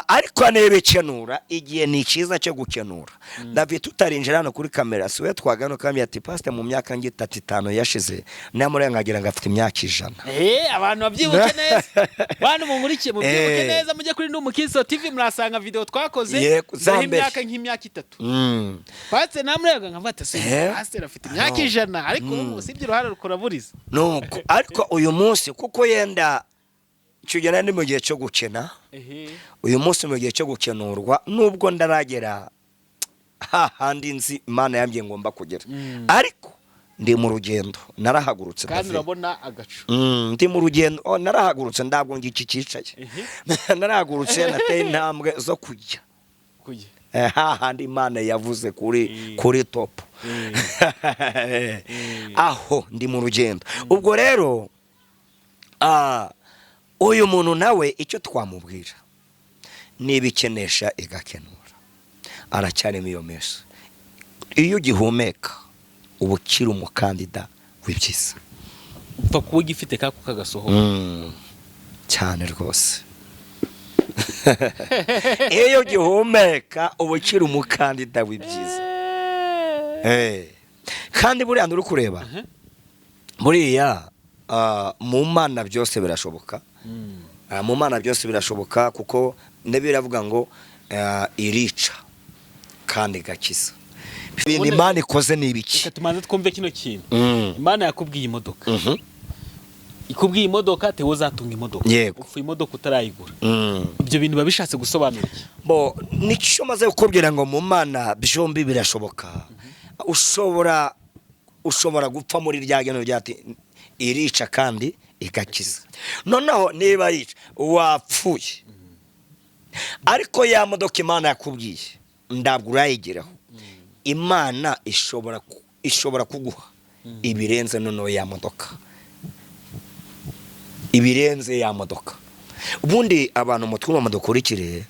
ariko niba ikenura, igihe ni cyiza cyo gukenura. David, tutarinjira hano kuri kamera, si we twagana ukambwira ati: "Pasite, mu myaka ngitatu itanu yashize namurengagira ngo afite imyaka 100." Abantu babyibuke neza, bantu mumurikiye, mubyibuke neza, mujye kuri Ndi Umukristo TV, murasanga video twakoze Yego, za mbere mbere. imyaka nk'imyaka 3. Pasiteri namurega nkavuga ati: "Se, pasiteri afite imyaka 100?" Ariko ubu usibye uruhare rukora buriza. Nuko ariko uyu munsi, kuko yenda icyo gihe nari mu gihe cyo gukena, uyu munsi mu gihe cyo gukenurwa, nubwo ndaragera hahandi nzi Imana yambwiye ngomba kugera, ariko Ndi mu rugendo, narahagurutse. Kandi David. Urabona agacu. Ndi mu rugendo, oh, narahagurutse, ntabwo ngiki cyicaye. Narahagurutse, nateye intambwe zo kujya kujya hahandi Imana yavuze kuri kuri top. Aho ndi mu rugendo. Ubwo rero uyu muntu nawe icyo twamubwira, niba ikenesha igakenura, aracyarimo iyo mesa. Iyo ugihumeka uba ukiri umukandida w'ibyiza. Upfa kuba ugifite kako kagasohoka. Cyane rwose, iyo ugihumeka uba ukiri umukandida w'ibyiza. Kandi buriya nturi kureba buriya, mu Mana byose birashoboka. Mu Mana byose birashoboka, kuko ndebe biravuga ngo irica kandi igakiza. Ibintu Imana ikoze ni ibiki? Reka tumanze twumve kino kintu. Imana yakubwiye imodoka, ikubwiye imodoka, tewe uzatunga imodoka. Yego. Upfa imodoka utarayigura. Ibyo bintu biba bishatse gusobanura iki? Bo nicyo maze kukubwira ngo mu Mana byombi birashoboka. Ushobora gupfa muri rya geno ryati irica kandi igakiza. Noneho niba yica, wapfuye, ariko ya modoka Imana yakubwiye ntabwo urayigeraho. Imana ishobora kuguha ibirenze noneho ya modoka, ibirenze ya modoka. Ubundi abantu mutwuma mudukurikire,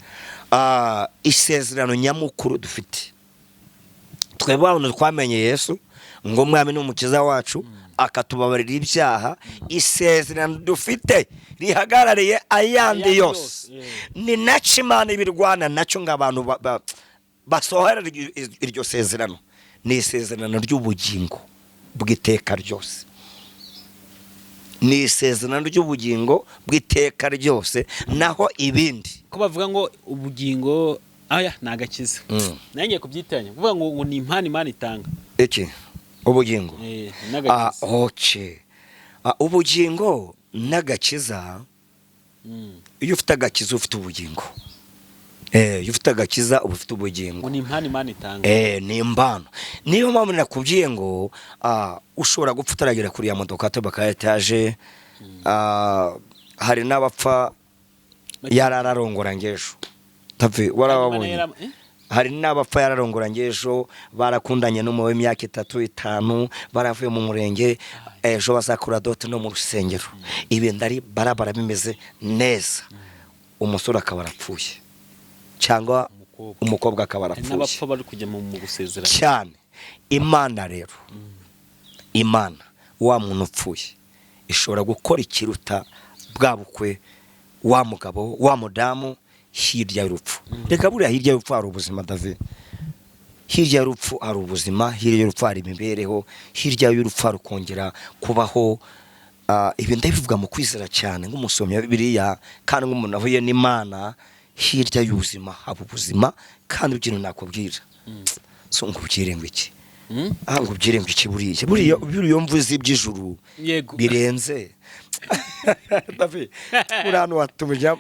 isezerano nyamukuru dufite twebwe abantu twamenye Yesu ngo Umwami n'Umukiza wacu, akatubabarira ibyaha, isezerano dufite rihagarariye ayandi ayandi yose. Yose, yeah. Ni nacyo Imana ibirwana nacyo ngo abantu basohora iryo sezerano. Ni isezerano ry'ubugingo bw'iteka ryose, ni isezerano ry'ubugingo bw'iteka ryose, naho ibindi Ko bavuga ngo ubugingo aya ni agakiza, nanjye ngiye kubyitiranya, kuvuga ngo ni impano Imana itanga. Iki ubugingo? N'agakiza. Okay. Ubugingo n'agakiza, iyo ufite agakiza ufite ubugingo. Iyo ufite agakiza uba ufite ubugingo. Ngo ni impano Imana itanga. Ni impano. Niyo mpamvu nakubwiye ngo ushobora gupfa utaragera kuri ya modoka tubaka etaje. Hari n'abapfa yarararongora ngejo. Tavi warababonye? Eh? Hari n'abapfa yararongora ngejo, barakundanye n'umwe w'imyaka 3, 5, baravuye mu murenge, ejo bazakora dot no mu rusengero, ibintu ari barabara bimeze neza, umusore akaba arapfuye cyangwa umukobwa. Umukobwa akaba Hari arapfuye. n'abapfa bari kujya mu gusezerana. Cyane. Imana rero, Imana wa muntu upfuye ishobora gukora ikiruta bwa bukwe, wa mugabo, wa mudamu. Hirya y'urupfu, reka buriya hirya y'urupfu hari ubuzima, David. Hirya y'urupfu hari ubuzima, hirya y'urupfu hari imibereho, hirya y'urupfu hari ukongera kubaho. Ibi ndabivuga mu kwizera cyane nk'umusomyi wa Bibiliya kandi nk'umuntu ahuye n'Imana. Hirya y'ubuzima haba ubuzima. Kandi ikintu nakubwira, so nkubwire ngo iki? Nkubwire ngo iki? Buriya iyo mvuze iby'ijuru birenze, David, buriya hano watumye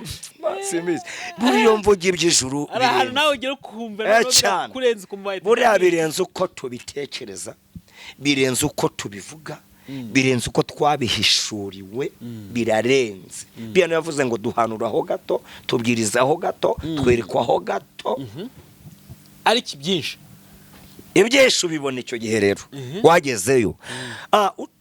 simbizi. Buriya iyo mvuga iby'ijuru Hari ahantu birenze. nawe ugera ukumva noneho Cyane. kurenza ukumva. Buriya birenze uko tubitekereza, birenze uko tubivuga, birenze uko twabihishuriwe, birarenze. Biriya niyo yavuze ngo duhanuraho gato, tubwirizaho gato, twerekwaho gato. Ariko byinshi. Ibyinshi ubibona icyo gihe rero wagezeyo.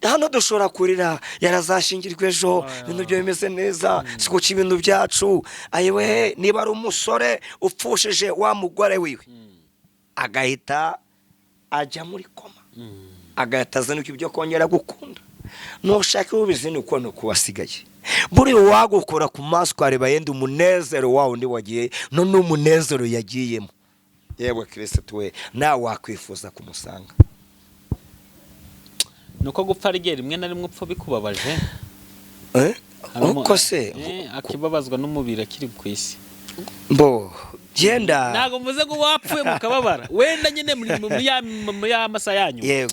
Hano dushobora kurira yarazashingirwa ejo, ibintu byo bimeze neza, si kuki ibintu byacu ayiwe. Niba ari umusore upfushije wa mugore wiwe, agahita ajya muri koma, agahita azanuka ibyo kongera gukunda, nushaka ubizi ni uko, ni uko wasigaye. Buriya uwagukora ku maso ukareba yenda umunezero wa wundi wagiye, none umunezero yagiyemo, yewe Kirisitu we, nawe wakwifuza kumusanga. Ni uko gupfa ari igihe rimwe na rimwe upfa bikubabaje. Eh? Uko se? Akibabazwa n'umubiri akiri ku isi. Bo genda. Ntabwo mvuze ngo wapfuye mukababara, wenda nyine muri ya masa yanyu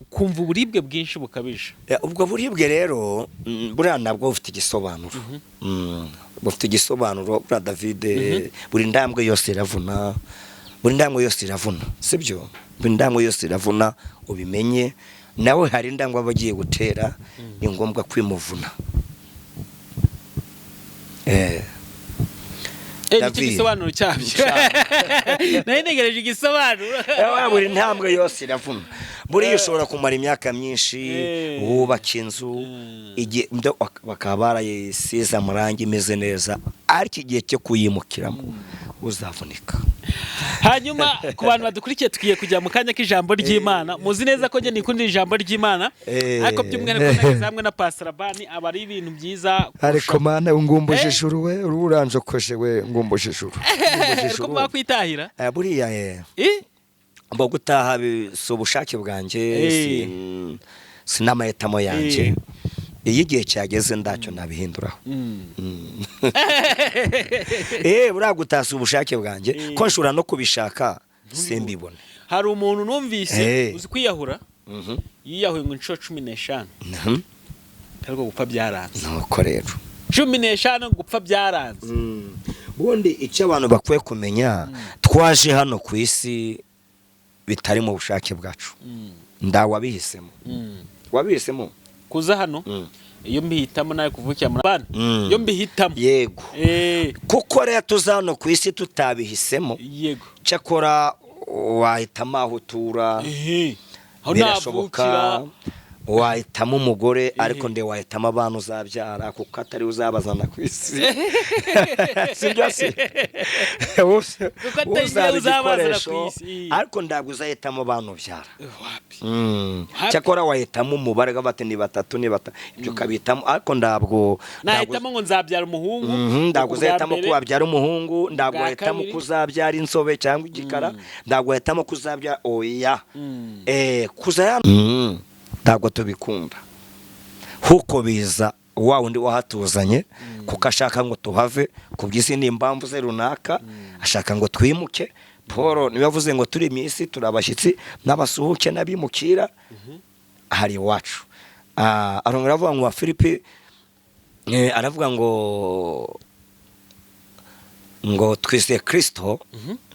ukumva uburibwe bwinshi bukabije. Ubwo buribwe rero, buriya nabwo bufite igisobanuro. Bufite igisobanuro buriya, David. Buri ndambwe yose iravuna, buri ndambwe yose iravuna, sibyo? Buri ndambwe yose iravuna, ubimenye. Nawe hari indangwa aba agiye gutera, ni ngombwa kwimuvuna. Nicyo David. Gisobanuro cyabyo nari ntegereje igisobanuro. Buri ntambwe yose iravuna. Buriya ushobora kumara imyaka myinshi wubaka inzu, igihe bakaba barayisize amarangi imeze neza, ariko igihe cyo kuyimukiramo uzavunika. Hanyuma ku bantu badukurikiye, tugiye kujya mu kanya k'ijambo ry'Imana. Muzi neza ko njye nikundira ijambo ry'Imana, ariko by'umwihariko nageze hamwe na Pastor Labani aba ari ibintu byiza Ariko Mana, ngumbuje ijuru ijuru we, uranjokoje we, ngumbuje ijuru. Ariko mwakwitahira. Buriya mbo gutaha si ubushake bwanjye, si n'amahitamo yanjye. Iyo igihe cyageze ndacyo nabihinduraho. Buriya gutaha si ubushake bwanjye, ko nshobora no kubishaka simbibone. Hari umuntu numvise uzi kwiyahura, yiyahuye ngo inshuro 15, ariko gupfa byaranze. Nuko rero 15 gupfa byaranze. Ubundi icyo abantu bakwiye kumenya, twaje hano ku isi bitari mu bushake bwacu. Ndawabihisemo? Wabihisemo? Kuza hano, iyo mbihitamo nawe kuvukira muri bana, iyo mbihitamo. Yego. Kuko rero tuza hano ku isi tutabihisemo. Cyakora wahitamo aho utura. Aho Birashoboka. navukira. Wahitamo umugore, ariko nde wahitamo abana uzabyara, kuko atari uzabazana ku isi, sibyo se? Kuko atari Uzaba njye uzabazana igikoresho, ku isi. ariko ntabwo uzahitamo abana ubyara. Wapi. Happy. Cyakora wahitamo umubare bati ni batatu, ni batatu, ibyo ukabihitamo, ariko ntabwo Nahitamo ngo nzabyara umuhungu. Ntabwo Ubwa uzahitamo mbere. ko wabyara umuhungu, ntabwo Ubwa wahitamo kabiri. ko uzabyara inzobe cyangwa igikara, ntabwo wahitamo ko uzabyara, oya. Kuza ntabwo tubikunda, kuko biza wa wundi wahatuzanye, kuko ashaka ngo tuhave ku by'izindi impamvu ze runaka, ashaka ngo twimuke. Paul niwe yavuze ngo turi mu isi turi abashyitsi n'abasuhuke n'abimukira hari iwacu. Arongera aravuga ngo wa Filipi, aravuga ngo twizeye Kirisito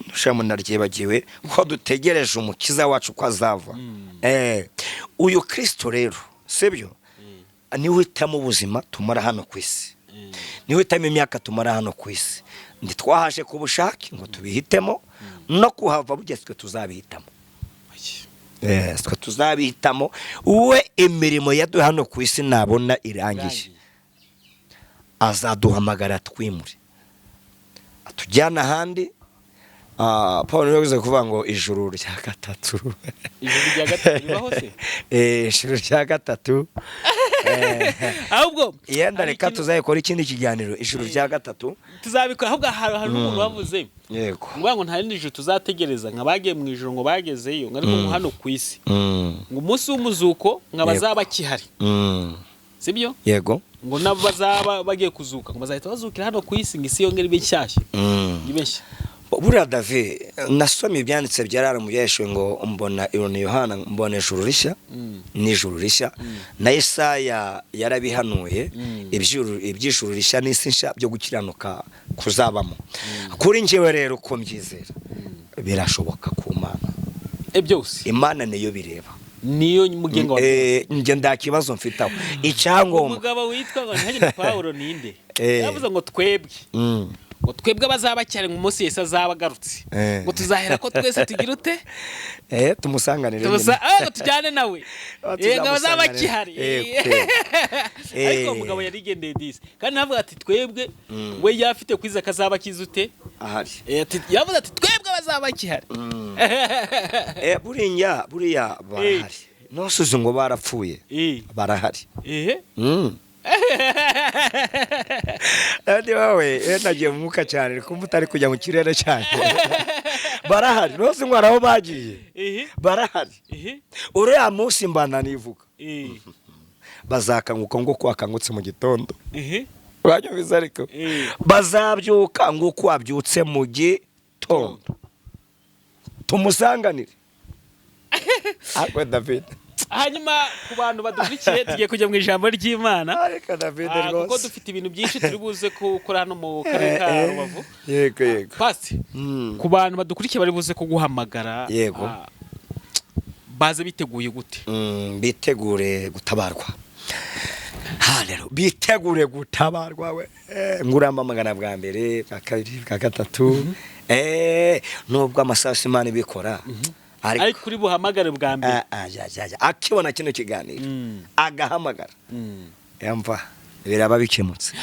nshamo naryibagiwe, ko dutegereje umukiza wacu ko azava. Uyu Kirisito rero, sibyo, niwe uhitamo ubuzima tumara hano ku isi, niwe uhitamo imyaka tumara hano ku isi. Ntitwahaje ku bushake ngo tubihitemo, no kuhava bugeze twe tuzabihitamo. Twe tuzabihitamo. We imirimo yaduha hano ku isi nabona irangiye, azaduhamagara twimure, atujyana ahandi. Paul niwe yavuze kuvuga ngo ijuru rya gatatu. Ijuru rya gatatu ribaho se? Ijuru rya gatatu. Ahubwo Yenda hari reka tuzayikora ikindi kiganiro, ijuru rya gatatu. Tuzabikora. Ahubwo hari n'umuntu wavuze ngo nta rindi juru tuzategereza, nka bagiye mu ijuru ngo bagezeyo, ngo ariko ngo hano ku isi ngo umunsi w'umuzuko ngo abazaba bakihari, sibyo? Yego. Ngo nabo bazaba bagiye kuzuka ngo bazahita bazukira hano ku isi, ngo isi yongere ibe nshyashya, ibe nshya. Buriya David, nasomye ibyanditse byarara mu byahishwe, ngo mbona ironi Yohana, mbona ijuru rishya n'ijuru rishya, na Isaya yarabihanuye, iby'ijuru rishya n'isi nshya byo gukiranuka kuzabamo. Kuri njyewe rero uko mbyizera, birashoboka ku Mana. Byose. Imana niyo bireba. Niyo mugenga wa Njye nta kibazo mfite aho, icyangombwa Umugabo witwa ngo ntihagire Pawulo ninde, yavuze ngo twebwe ngo twebwe abazaba cyane mu munsi Yesu azaba agarutse, ngo tuzahera ko twese tugira ute? Tumusanganire Tubusa nyine. Ngo tujyane nawe. Ngo abazaba Tuzamusanganire. bakihari. Ariko uwo mugabo yarigendeye disi, kandi navuga ati twebwe, we yafite kwiza kazaba akize ute? Ahari. Yavuze ati twebwe abazaba bakihari. Buriya barahari, ntusuze ngo barapfuye, barahari. Kandi wowe nagiye mu mwuka cyane, kumva utari kujya mu kirere cyane. Barahari, ntuzi ngo hari aho bagiye. Barahari. Uriya munsi mbana nivuga, bazakanguka ngo uko wakangutse mu gitondo. Uranyumvise? Ariko bazabyuka ngo uko wabyutse mu gitondo, tumusanganire. Ariko David, Hanyuma ku bantu badukurikiye, tugiye kujya mu ijambo ry'Imana. Ariko David, Kuko rwose dufite ibintu byinshi turi buze gukora hano mu karere ka Rubavu. Yego yego. Pasi, ku bantu badukurikiye bari buze kuguhamagara, Yego. Baze biteguye gute? Bitegure gutabarwa. Haleluya, bitegure gutabarwa we. Nguramamagana bwa mbere, bwa kabiri, bwa gatatu, nubwo amasasu Imana ibikora, ariko ariko kuri buhamagare bwa mbere. Ah, ah, ja, ja, ja. Akibona kino kiganiro agahamagara, yamva biraba bikemutse.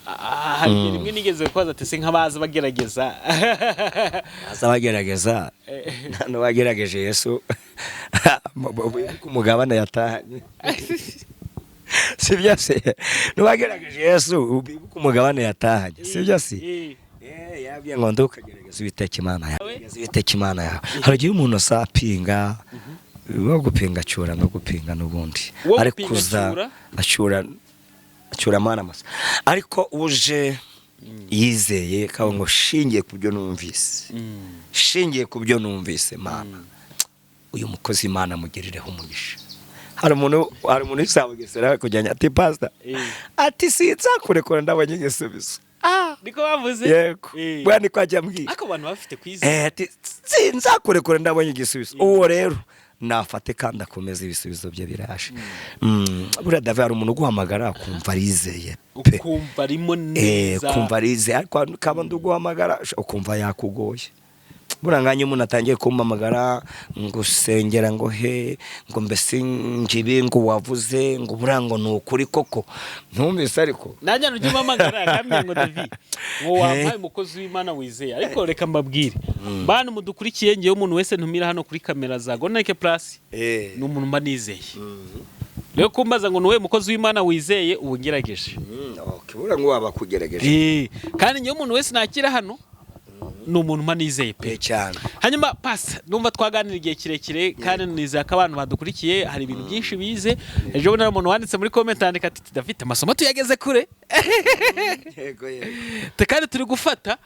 Ah, hari igihe rimwe nigeze kubaza ati se nk'abaza bagerageza? Aza bagerageza, nta n'uwagerageje Yesu ku mugabane yatahanye, si byo se? N'uwagerageje Yesu ku mugabane yatahanye, si byo se? Eh. Yabwiye ngo ndukagerageza Uwiteka Imana yawe, gerageza Uwiteka Imana yawe. Hari igihe umuntu asapinga wo gupinga acyura no gupinga n'ubundi. Wo ariko gupinga uza acyura? Acyura, acyura amana masa, ariko uje yizeye kawe ngo shingiye ku byo numvise, shingiye ku byo numvise, Mana, uyu mukozi Imana amugirireho umugisha. Hari umuntu usabugesera kujyanye ati: "Pastor," ati: "Sinzakurekura ndabonye igisubizo." Niko bavuze? Yego. Bwa niko ajya ambwira. Ariko abantu bafite kwizera. Ati: "Sinzakurekura ndabonye igisubizo." Uwo rero nafate kandi akomeze, ibisubizo bye biraje. Buriya David, hari umuntu uguhamagara akumva arizeye pe. Ukumva arimo neza. Kumva arizeye, ariko kaba nduguhamagara ukumva yakugoye. Buriya nganya umuntu atangiye kumpamagara ngo usengera, ngo he, ngo mbese ngibi, ngo wavuze ngo buriya ngo ni ukuri koko ntumvise, ariko Nanjye ujya umpamagara akambwira ngo: "David," ngo, "wampaye umukozi w'Imana wizeye." Ariko reka mbabwire, bantu mudukurikiye, ngewe umuntu wese ntumira hano kuri kamera za Goneke Plus ni umuntu mba nizeye. Rero kumbaza ngo ni uwuhe mukozi w'Imana wizeye, ubu ngerageje. Okay, buriya ngo waba kugerageje. Kandi ngewe umuntu wese nakira hano ni umuntu mba nizeye pe. Cyane. Hanyuma pasi, numva twaganira igihe kirekire kandi nizera ko abantu badukurikiye hari ibintu byinshi bize. Ejo bundi hari umuntu wanditse muri comment yandika ati: "Dafite amasomo tuyageze kure." Yego yego. Kandi turi gufata.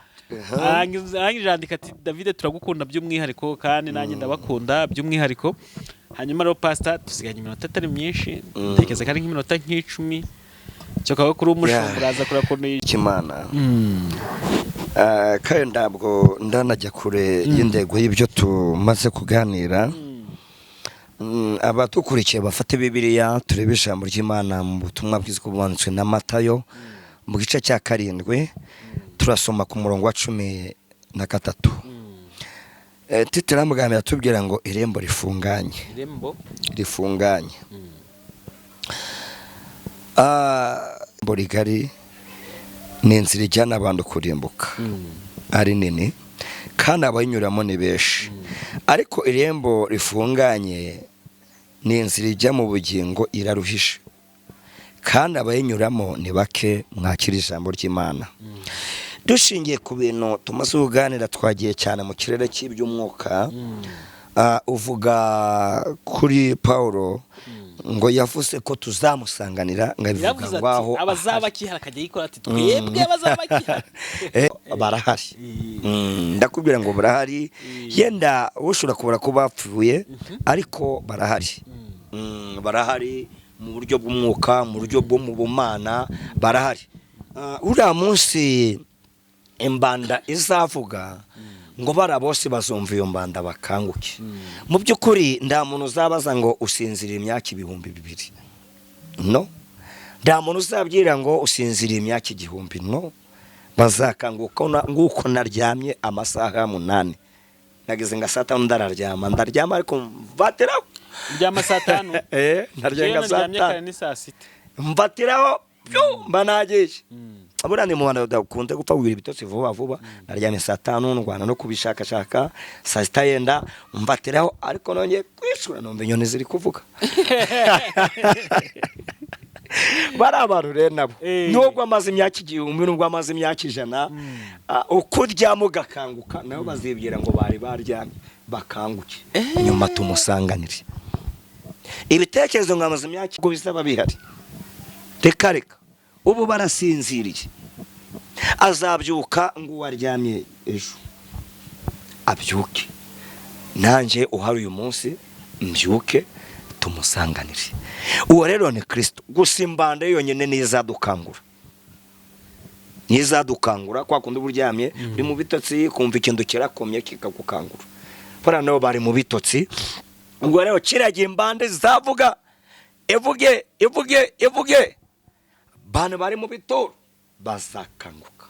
Arangije yandika ati: "David, turagukunda by'umwihariko." Kandi nanjye ndabakunda by'umwihariko. Hanyuma rero pastor, tusiganye iminota itari myinshi, ntekereza ko ari nk'iminota nk'icumi cyo kaba kuri umushumba. Uraza kureba ukuntu Imana. Kandi ntabwo ndanajya kure y'intego y'ibyo tumaze kuganira. Abadukurikiye bafate Bibiliya, turebe ijambo ry'Imana mu butumwa bwiza bwanditswe na Matayo mu gice cya 7, turasoma ku murongo wa 13. Titre y'amagambo iratubwira ngo irembo rifunganye. Irembo rifunganye. Irembo rigari ni inzira ijyana abantu kurimbuka, ari nini kandi abayinyuramo ni benshi, ariko irembo rifunganye ni inzira ijya mu bugingo, iraruhije kandi abayinyuramo ni bake. Mwakira ijambo ry'Imana. Dushingiye ku bintu tumaze kuganira, twagiye cyane mu kirere cy'iby'umwuka. Uvuga kuri Paulo ngo yavuze ko tuzamusanganira, ngo abivuga Yavuze ngo aho ati abazaba akihari, akajya yikora ati: "Twebwe abazaba akihari." Barahari. Ndakubwira ngo barahari. Yenda ushobora kubura ko bapfuye, ariko barahari. Barahari mu buryo bw'umwuka, mu buryo bwo mu bumana barahari. Uriya munsi imbanda izavuga ngo bara bose bazumva iyo mbanda bakanguke. Mu by'ukuri nta muntu uzabaza ngo usinziriye imyaka 2000, no nta muntu uzabwira ngo usinziriye imyaka 1000, no bazakanguka nguko naryamye amasaha 8, nageze nka saa 5 ndararyama, ndaryama ariko mvatiraho. Uryama saa 5? Ndarya Njyewe nka saa naryamye kare 5. Ni saa 6. Mvatiraho pyu, mba nagiye. Buriya ni mu bantu badakunze gupfa kugira ibitotsi vuba vuba. Naryamye saa 5, ndwana no kubishakashaka, saa 6 yenda mvatiraho, ariko nongeye kwishura numva inyoni ziri kuvuga. Bari abantu rero nabo, nubwo amaze imyaka 1000, nubwo amaze imyaka 100, uko uryama ugakanguka, nabo bazibwira ngo bari baryamye bakanguke, nyuma tumusanganire. Ibitekerezo ngo amaze imyaka ubwo bizaba bihari, reka reka, ubu barasinziriye. Azabyuka ngo uwaryamye ejo abyuke, nanjye uhari uyu munsi mbyuke, tumusanganire. Uwo rero ni Kirisito gusa. Imbanda yonyine niyo izadukangura, niyo izadukangura. Kwa kundi uba uryamye uri mu bitotsi, kumva ikintu kirakomye kikagukangura, bariya nabo bari mu bitotsi. Ubwo rero kiriya imbande zizavuga, ivuge, ivuge, ivuge, bantu bari mu bituro bazakanguka,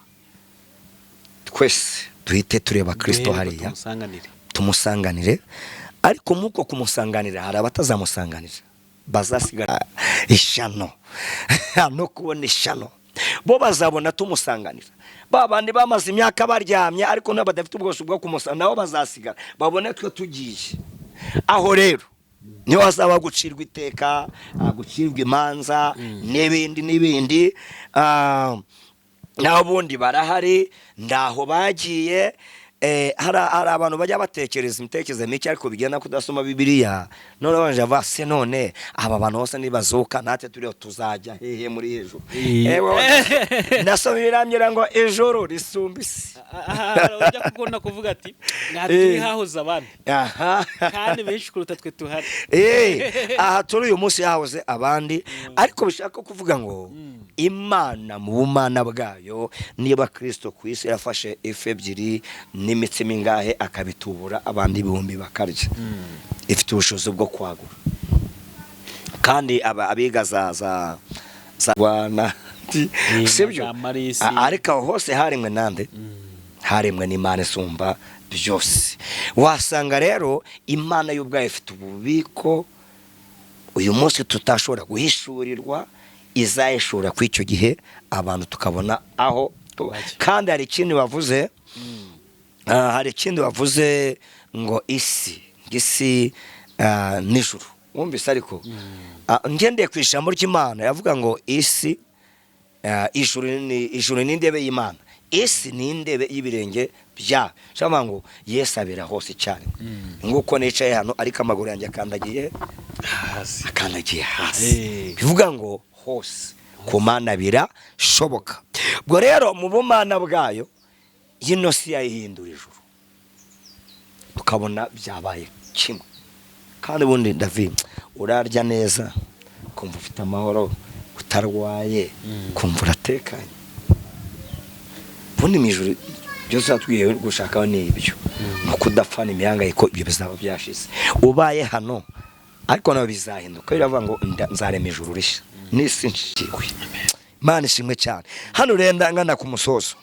twese duhite tureba Kristo Duhere ko hariya, tumusanganire. Tumusanganire. Ariko muko kumusanganira, hari abatazamusanganira, bazasigara. Ishano no kubona ishano, bo bazabona tumusanganira. Ba bandi bamaze imyaka baryamye ariko nabo badafite ubwose bwo kumusanganira, nabo bazasigara babone twe tugiye. Aho rero niho hazaba gucirwa iteka, gucirwa imanza n'ibindi n'ibindi. Naho ubundi barahari, ndaho bagiye. Hari abantu bajya batekereza imitekerereze mike, ariko bigenda kudasoma Bibiliya. None babanje bavuga se, none aba bantu bose nibazuka, natwe turiho tuzajya hehe muri hejuru? Ndasoma birambwira ngo ijuru risumba isi. Aha ujya gukunda kuvuga ati nta turi hahoze abandi, kandi benshi kuruta twe tuhari. Aha turi uyu munsi hahoze abandi, ariko bishaka kuvuga ngo Imana mu bumana bwayo, niba Kirisito ku isi yafashe ifi ebyiri n'imitsima ingahe akabitubura, abandi ibihumbi bakarya, ifite ubushobozi bwo kwagura. Kandi abiga za Rwanda, sibyo? Za Marisi. Ariko aho hose haremwe nande? Haremwe n'Imana isumba byose. Wasanga rero Imana y'ubwayo ifite ububiko uyu munsi tutashobora guhishurirwa, izahishura kuri icyo gihe, abantu tukabona aho Bajya. Kandi hari ikindi bavuze, hari ikindi bavuze ngo isi n'ijuru, wumvise? Ariko ngendeye ku ijambo ry'Imana, yavuga ngo isi, ijuru ni intebe y'Imana, isi ni intebe y'ibirenge byayo. Cyangwa ngo Yesu abera hose icyarimwe, nguko nicaye hano ariko amaguru yanjye akandagiye hasi. Akandagiye hasi. Bivuga ngo hose ku Mana birashoboka. Ubwo rero mu bumana bwayo, yino si yayihindura ijuru, tukabona byabaye kimwe. Kandi ubundi, David, urarya neza, kumva ufite amahoro, utarwaye, kumva uratekanye. Ubundi mu ijuru byose watwiye gushakaho ni ibyo, ni ukudapfana imihangayiko. Ibyo bizaba byashize ubaye hano, ariko nawe bizahinduka. Biravuga ngo nzarema ijuru rishya n'isi nshiwe. Imana ishimwe cyane. Hano rero ngana ku musozo,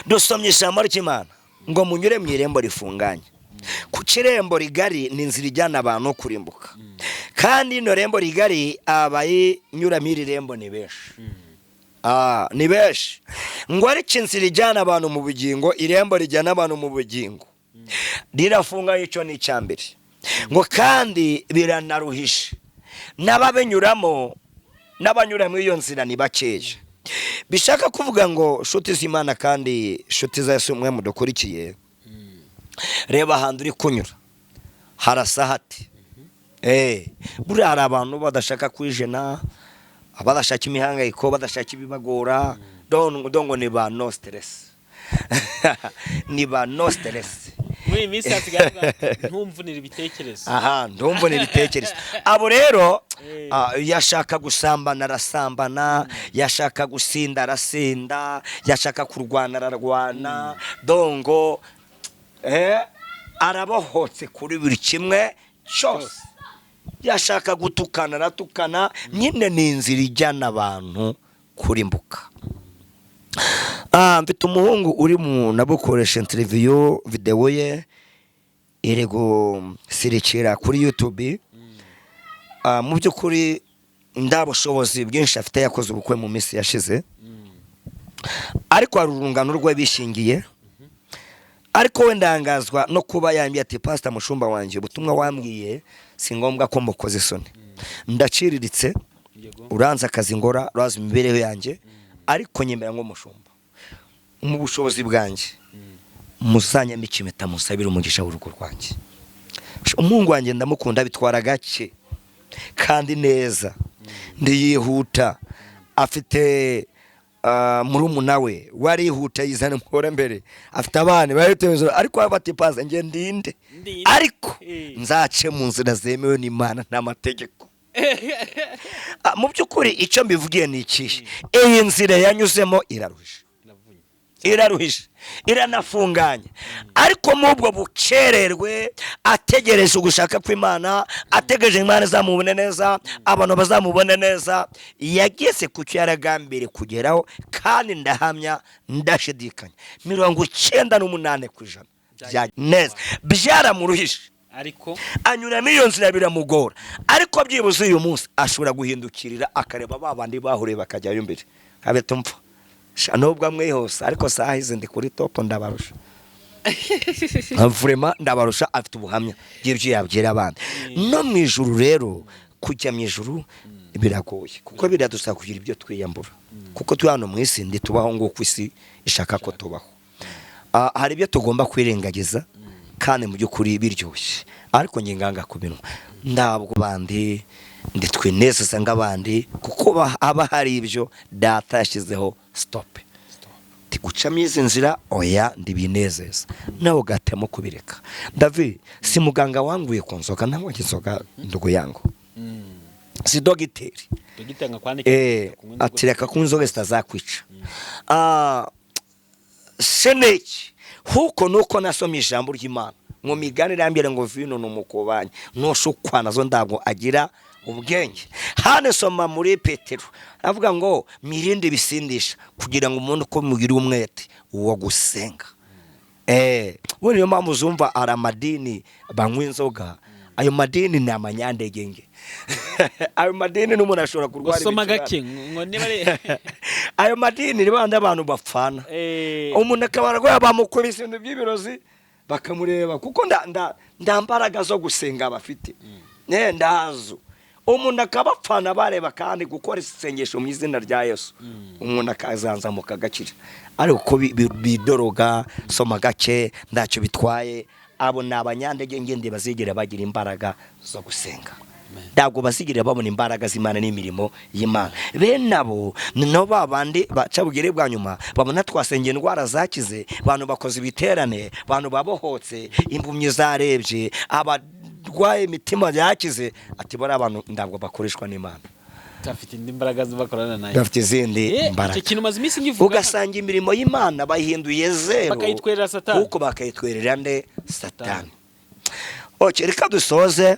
dusomye ijambo ry'Imana ngo munyure mu irembo rifunganye, ku kirembo rigari ni inzira ijyana abantu kurimbuka, kandi ino rembo rigari, abayinyuramo iri rembo ni benshi. Ni benshi. Ngo ariko inzira ijyana abantu mu bugingo, irembo rijyana abantu mu bugingo rirafunganye, icyo ni icya mbere. Ngo kandi biranaruhishe, n'ababinyuramo, n'abanyura muri iyo nzira ni bakeya. Bishaka kuvuga ngo, nshuti z'Imana kandi nshuti za Yesu mwe mudukurikiye, reba ahantu uri kunyura harasa hati. Buriya hari abantu badashaka kwijena, badashaka imihangayiko, badashaka ibibagora, dongo ni ba no stress, ni ba no stress. Muri iyi minsi hasigaye havuga ati, ntumvunire ibitekerezo. Aha, ndumva ibitekerezo. Abo rero, yashaka gusambana arasambana, yashaka gusinda arasinda, yashaka kurwana ararwana, dongo arabohotse kuri buri kimwe cyose, yashaka gutukana aratukana. Nyine ni inzira ijyana abantu kurimbuka. Mfite umuhungu uri mu nabukoresha interview, videwo ye iri gusirikira kuri YouTube. Mu by'ukuri nda bushobozi bwinshi afite, yakoze ubukwe mu minsi yashize, ariko hari urungano rwe bishingiye. Ariko we ndangazwa no kuba yambwiye ati: "Pasita mushumba wanjye, ubutumwa wambwiye si ngombwa ko mbukoze isoni, ndaciriritse, uranze akazi ngora, urazi imibereho yanjye, ariko nyemera nk'umushumba mu bushobozi bwanjye muzanyambike impeta, musabire umugisha w'urugo rwanjye. Umuhungu wanjye ndamukunda, bitwara gake kandi neza, ndiyihuta." Afite murumuna we warihuta yizana umugore mbere, afite abana baritewe, ariko bati: "Paza njye ndinde." Ndinde. Ariko nzace mu nzira zemewe n'Imana n'amategeko. Mu by'ukuri icyo mbivugiye ni ikihe? Iyi nzira yanyuzemo iraruhije, iraruhije. Iranafunganye, ariko mu ubwo bukererwe ategereje ugushaka kw'Imana, ategereje Imana izamubone neza, abantu bazamubone neza, yageze ku cyo yaragambiriye kugeraho. Kandi ndahamya ndashidikanya, 98% neza byaramuruhije, ariko anyuramo iyo nzira biramugora, ariko byibuze uyu munsi ashobora guhindukirira akareba ba bandi bahuriye bakajyayo imbere, habe tumva nubwo amwihuse, ariko saha izi ndi kuri top, ndabarusha, vraiment ndabarusha. Afite ubuhamya bw'ibyo yabwira abandi. No mu ijuru rero, kujya mu ijuru biragoye, kuko biradusaba kugira ibyo twiyambura, kuko turi hano mu isi, ntitubaho nguko isi ishaka ko tubaho. Hari ibyo tugomba kwirengagiza kandi mu by'ukuri biryoshye, ariko njye nganga kubinwa. Ntabwo bandi nditwinezeza nk'abandi, kuko haba hari ibyo Data yashyizeho stop, gucamo izi nzira oya, ndibinezeza, nawe ugatemo kubireka. David, si muganga wanguye ku nzoga, ntabwo inzoga ndugu yangu, si dogiteri. Dogiteri ngo akwandike kunywa inzoga. Ati reka kunywa inzoga zitazakwica. Seneki huko nuko nasomye ijambo ry'Imana mu Migani, irambwira ngo vino ni umukobanyi, nushukwa nazo ntabwo agira ubwenge. Hano soma muri Petero, avuga ngo mwirinde ibisindisha kugira ngo umuntu uko mugire umwete wo gusenga. We niyo mpamvu uzumva ari amadini banywa inzoga. Ayo madini ni amanyandegenge, ayo madini n'umuntu ashobora kurwara gusoma ibicurane. Gake ngo niba ari Ayo madini ni bandi abantu bapfana, umuntu akaba arwaye, bamukubise ibintu by'ibirozi, bakamureba kuko nda mbaraga zo gusenga bafite. Ndazo umuntu akabapfana bareba, kandi gukora isengesho mu izina rya Yesu, umuntu akazanzamuka agakira. Ariko ko bidoroga, soma gake, ntacyo bitwaye. Abo ni abanyandege ngende, bazigera bagira imbaraga zo gusenga, ntabwo bazigera babona imbaraga z'Imana n'imirimo y'Imana. Bene abo ni nabo ba bandi baca bugere bwa nyuma, babona twasengeye, indwara zakize, abantu bakoze ibiterane, abantu babohotse, impumyi zarebye, abarwaye imitima yakize, ati bari abantu ntabwo bakoreshwa n'Imana. Afite indi mbaraga bakorana nayo. Bafite izindi mbaraga. Icyo kintu maze iminsi ngivuga. Ugasanga imirimo y'Imana bayihinduye zero. Bakayitwerera Satani. Kuko bakayitwerera nde? Satani. Okay, reka dusoze,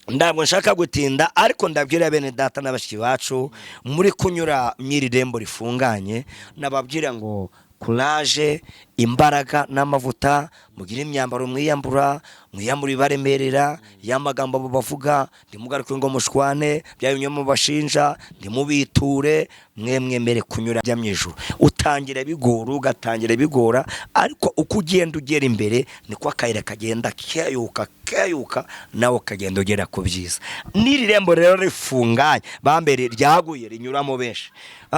ntabwo nshaka gutinda, ariko ndabwira bene data n'abashyitsi bacu muri kunyura mw'iri rembo rifunganye, nababwira ngo courage, imbaraga n'amavuta, mugire imyambaro mwiyambura, mwiyambura ibaremerera y'amagambo bavuga, ntimugaruke ngo mushwane, bya binyoma bashinja ntimubiture, mwe mwemere kunyura bya mu ijuru. Utangira bigora, ugatangira bigora, ariko uko ugenda ugera imbere niko akayira kagenda keyuka keyuka, nawe ukagenda ugera ku byiza. N'iri rembo rero rifunganye, bambere ryaguye, rinyuramo benshi.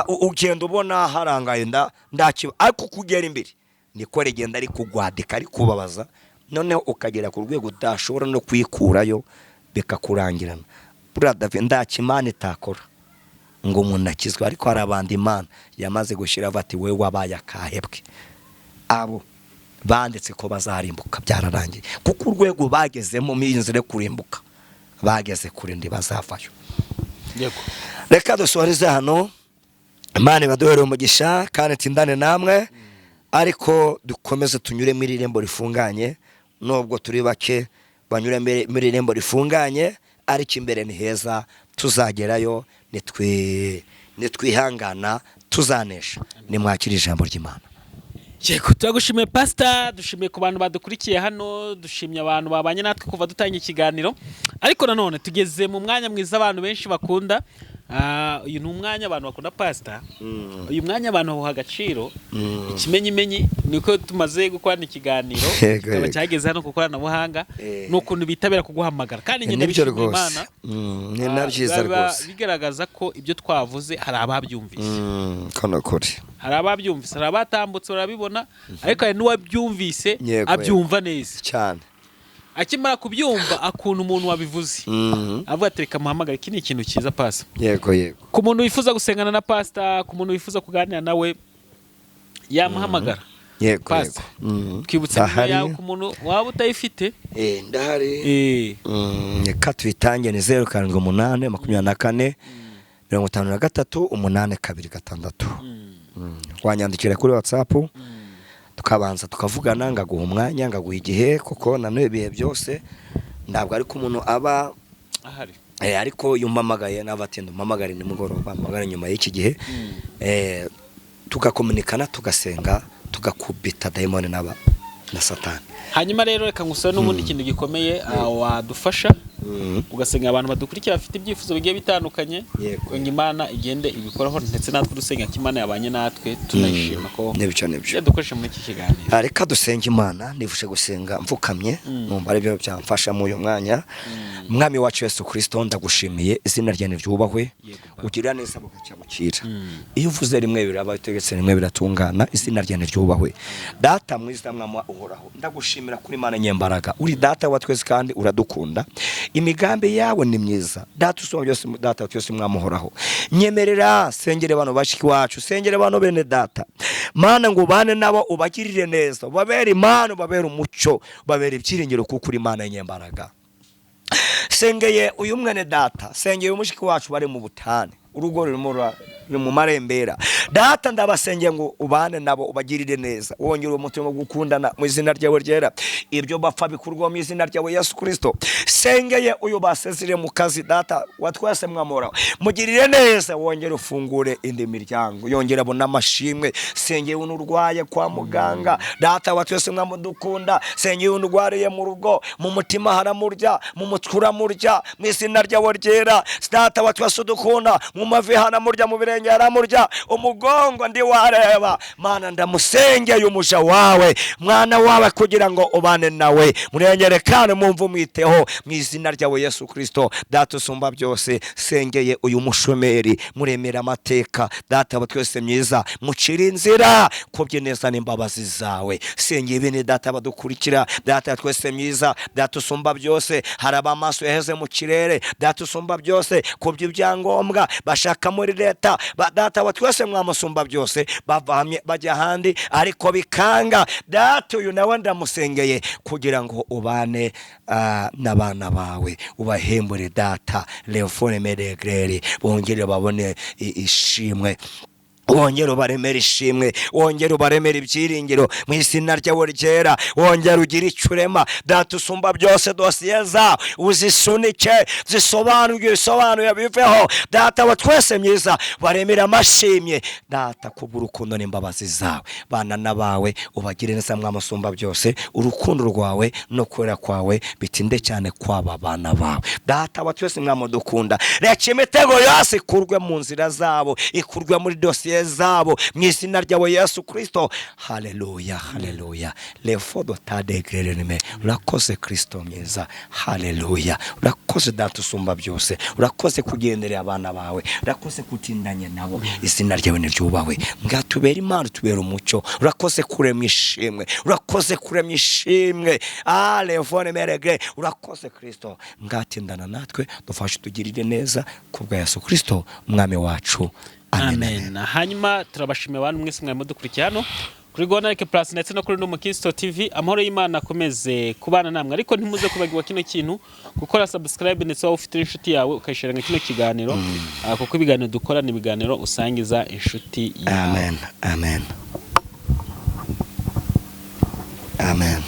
Ugenda ubona harangaye ndakiba, ariko uko ugera imbere niko rigenda rikugwadika, rikubabaza, noneho ukagera ku rwego udashobora no kwikurayo, bikakurangirana. Buriya David, ntacyo Imana itakora ngo umuntu akizwe, ariko hari abandi Imana yamaze gushyira bati we wabaye akahebwe. Abo banditse ko bazarimbuka, byararangiye, kuko urwego bagezemo mu nzira yo kurimbuka bageze kure, ntibazavayo. Reka dusoreze hano. Imana ibaduhere umugisha kandi tindane namwe, ariko dukomeze tunyure muri iri rembo rifunganye. Nubwo turi bake banyure muri iri rembo rifunganye, ariko imbere ni heza, tuzagerayo nitwihangana, tuzanesha. Nimwakire ijambo ry'Imana. Yego, turagushimiye pasita, dushimiye ku bantu badukurikiye hano, dushimye abantu babanye natwe kuva dutangiye ikiganiro. Ariko nanone tugeze mu mwanya mwiza abantu benshi bakunda. Uyu ni umwanya abantu bakunda, pasita. Uyu mwanya abantu bawuha agaciro. Ikimenyimenyi ni uko tumaze gukorana ikiganiro, kikaba cyageze hano ku koranabuhanga, ni ukuntu bitabira kuguhamagara, kandi njye Nibyo ndabishimira rwose. Imana. Ni na byiza Biba rwose. bigaragaza ko ibyo twavuze hari ababyumvise. Kano kuri. Hari ababyumvise, hari abatambutse barabibona, ariko hari n'uwabyumvise abyumva neza. Cyane. Akimara kubyumva akunda umuntu wabivuze, avuga ati reka muhamagare. Iki ni ikintu cyiza, pasi. Yego yego. Ku muntu wifuza gusengana na pasita, ku muntu wifuza kuganira nawe, yamuhamagara. Yego. Pastor, Yego. Twibutse nimero Ndahari. yawe ku muntu waba utayifite. Ndahari. Reka tuyitange, ni 0782453826. Wanyandikira kuri WhatsApp. Tukabanza tukavugana, ngaguha umwanya, ngaguha igihe, kuko nanone ibihe byose ntabwo ariko umuntu aba ahari. Ariko iyo umpamagaye naba ati umpamagare nimugoroba, mpamagare nyuma y'iki gihe, tugakomunikana, tugasenga, tugakubita dayimoni n'aba na Satani. Hanyuma rero reka ngusabe n'ubundi kintu gikomeye, wadufasha ugasenga abantu badukurikira bafite ibyifuzo bigiye bitandukanye, ngo Imana igende ibikoraho, ndetse natwe dusenga ko Imana yabanye natwe, tunayishima ko Nibyo, nibyo. yadukoresha muri iki kiganiro. Reka dusenge Imana. Nifuje gusenga mfukamye, numva aribyo byamfasha muri uyu mwanya. Mwami wacu Yesu Kristo, ndagushimiye, izina ryawe ryubahwe. Yego. Ugira neza bugacya bukira. Iyo uvuze rimwe biraba, utegetse rimwe biratungana. Izina ryawe ryubahwe, Data mwiza, Mwami uhoraho. Ndagushimira kuri Imana nyembaraga, uri Data wa twese kandi uradukunda. Imigambi yawe ni myiza, Data usumba byose, Data wa twese, Mwami uhoraho. Nyemerera sengere bano bashiki wacu, sengere bano bene data, Mana, ngo ubane nabo, ubagirire neza, ubabere Imana, ubabere umucyo, ubabere ibyiringiro, kuko uri Imana nyembaraga. Sengeye uyu mwene data, sengeye umushiki wacu bari mu butane, urugo rurimo ruri mu marembera. Data, ndabasengeye ngo ubane nabo, ubagirire neza, wongere umutima wo gukundana mu izina ryawe ryera. Ibyo bapfa bikurwa mu izina ryawe Yesu Kristo. Sengeye uyu basezere mu kazi, Data wa twese, mwamora, mugirire neza, wongere ufungure indi miryango, yongere abone amashimwe. Sengeye uyu urwaye kwa muganga, Data wa twese, mwamudukunda. Sengeye uyu urwariye mu rugo, mu mutima haramurya, mu mutwe uramurya, mu izina ryawe ryera. Data wa twese udukunda, mu mavi haramurya, mu birenge haramurya, umugongo ndi wareba. Mana, ndamusengeye umuja wawe, mwana wawe, kugira ngo ubane nawe, murengere kandi mumve, umwiteho mu izina ryawe Yesu Kristo. Data usumba byose, sengeye uyu mushomeri, muremera amateka. Data wa twese myiza, mucire inzira kubye neza n'imbabazi zawe. Sengeye bene data badukurikira, Data wa twese myiza, Data usumba byose. Hari abamaso yaheze mu kirere, Data usumba byose, kubyo ibyangombwa bashaka muri leta ba Data wa twese, mwamusumba byose, bava hamwe bajya ahandi ariko bikanga. Data, uyu nawe ndamusengeye kugira ngo ubane n'abana bawe, ubahembure, Data, lefone medegreri, bongere babone ishimwe, wongere ubaremere ishimwe, wongere ubaremere ibyiringiro mu izina ryawe ryera, wongere ugire icyo urema. Data usumba byose, dosiye zawe uzisunike, zisobanurwe, ibisobanuye biveho. Data wa twese myiza, baremere amashimye. Data, kubw'urukundo n'imbabazi zawe, bana n'abawe, ubagire neza, mwamusumba byose. Urukundo rwawe no kwera kwawe bitinde cyane kwaba bana bawe. Data wa twese, mwamudukunda, reka imitego yose ikurwe mu nzira zabo, ikurwe muri dosiye zabo, mu izina ryawe Yesu Kristo. Haleluya, haleluya, lefodo tadegrereme. Urakoze Kristo mwiza. Haleluya, urakoze Data usumba byose, urakoze kugenderera abana bawe, urakoze kutindanye nabo. Izina ryawe niryubahwe. Ngatubera Imana, tubera umucyo. Urakoze kuremwa ishimwe, urakoze kuremwa ishimwe, alefone meregre. Urakoze Kristo, ngatindana natwe, dufashe, tugirire neza, kubwa Yesu Kristo umwami wacu. Amen, amen. Amen. Hanyuma turabashimiye abantu mwese mwari mudukurikiye hano kuri Rwanda Like Plus ndetse no kuri Numukristo TV. Amahoro y'Imana akomeze kubana namwe, ariko ntimuze kubagirwa kino kintu, gukora subscribe, ndetse waba ufite inshuti yawe ukayisharinga kino kiganiro, kuko ibiganiro dukora ni ibiganiro usangiza inshuti yawe. Amen, amen, amen.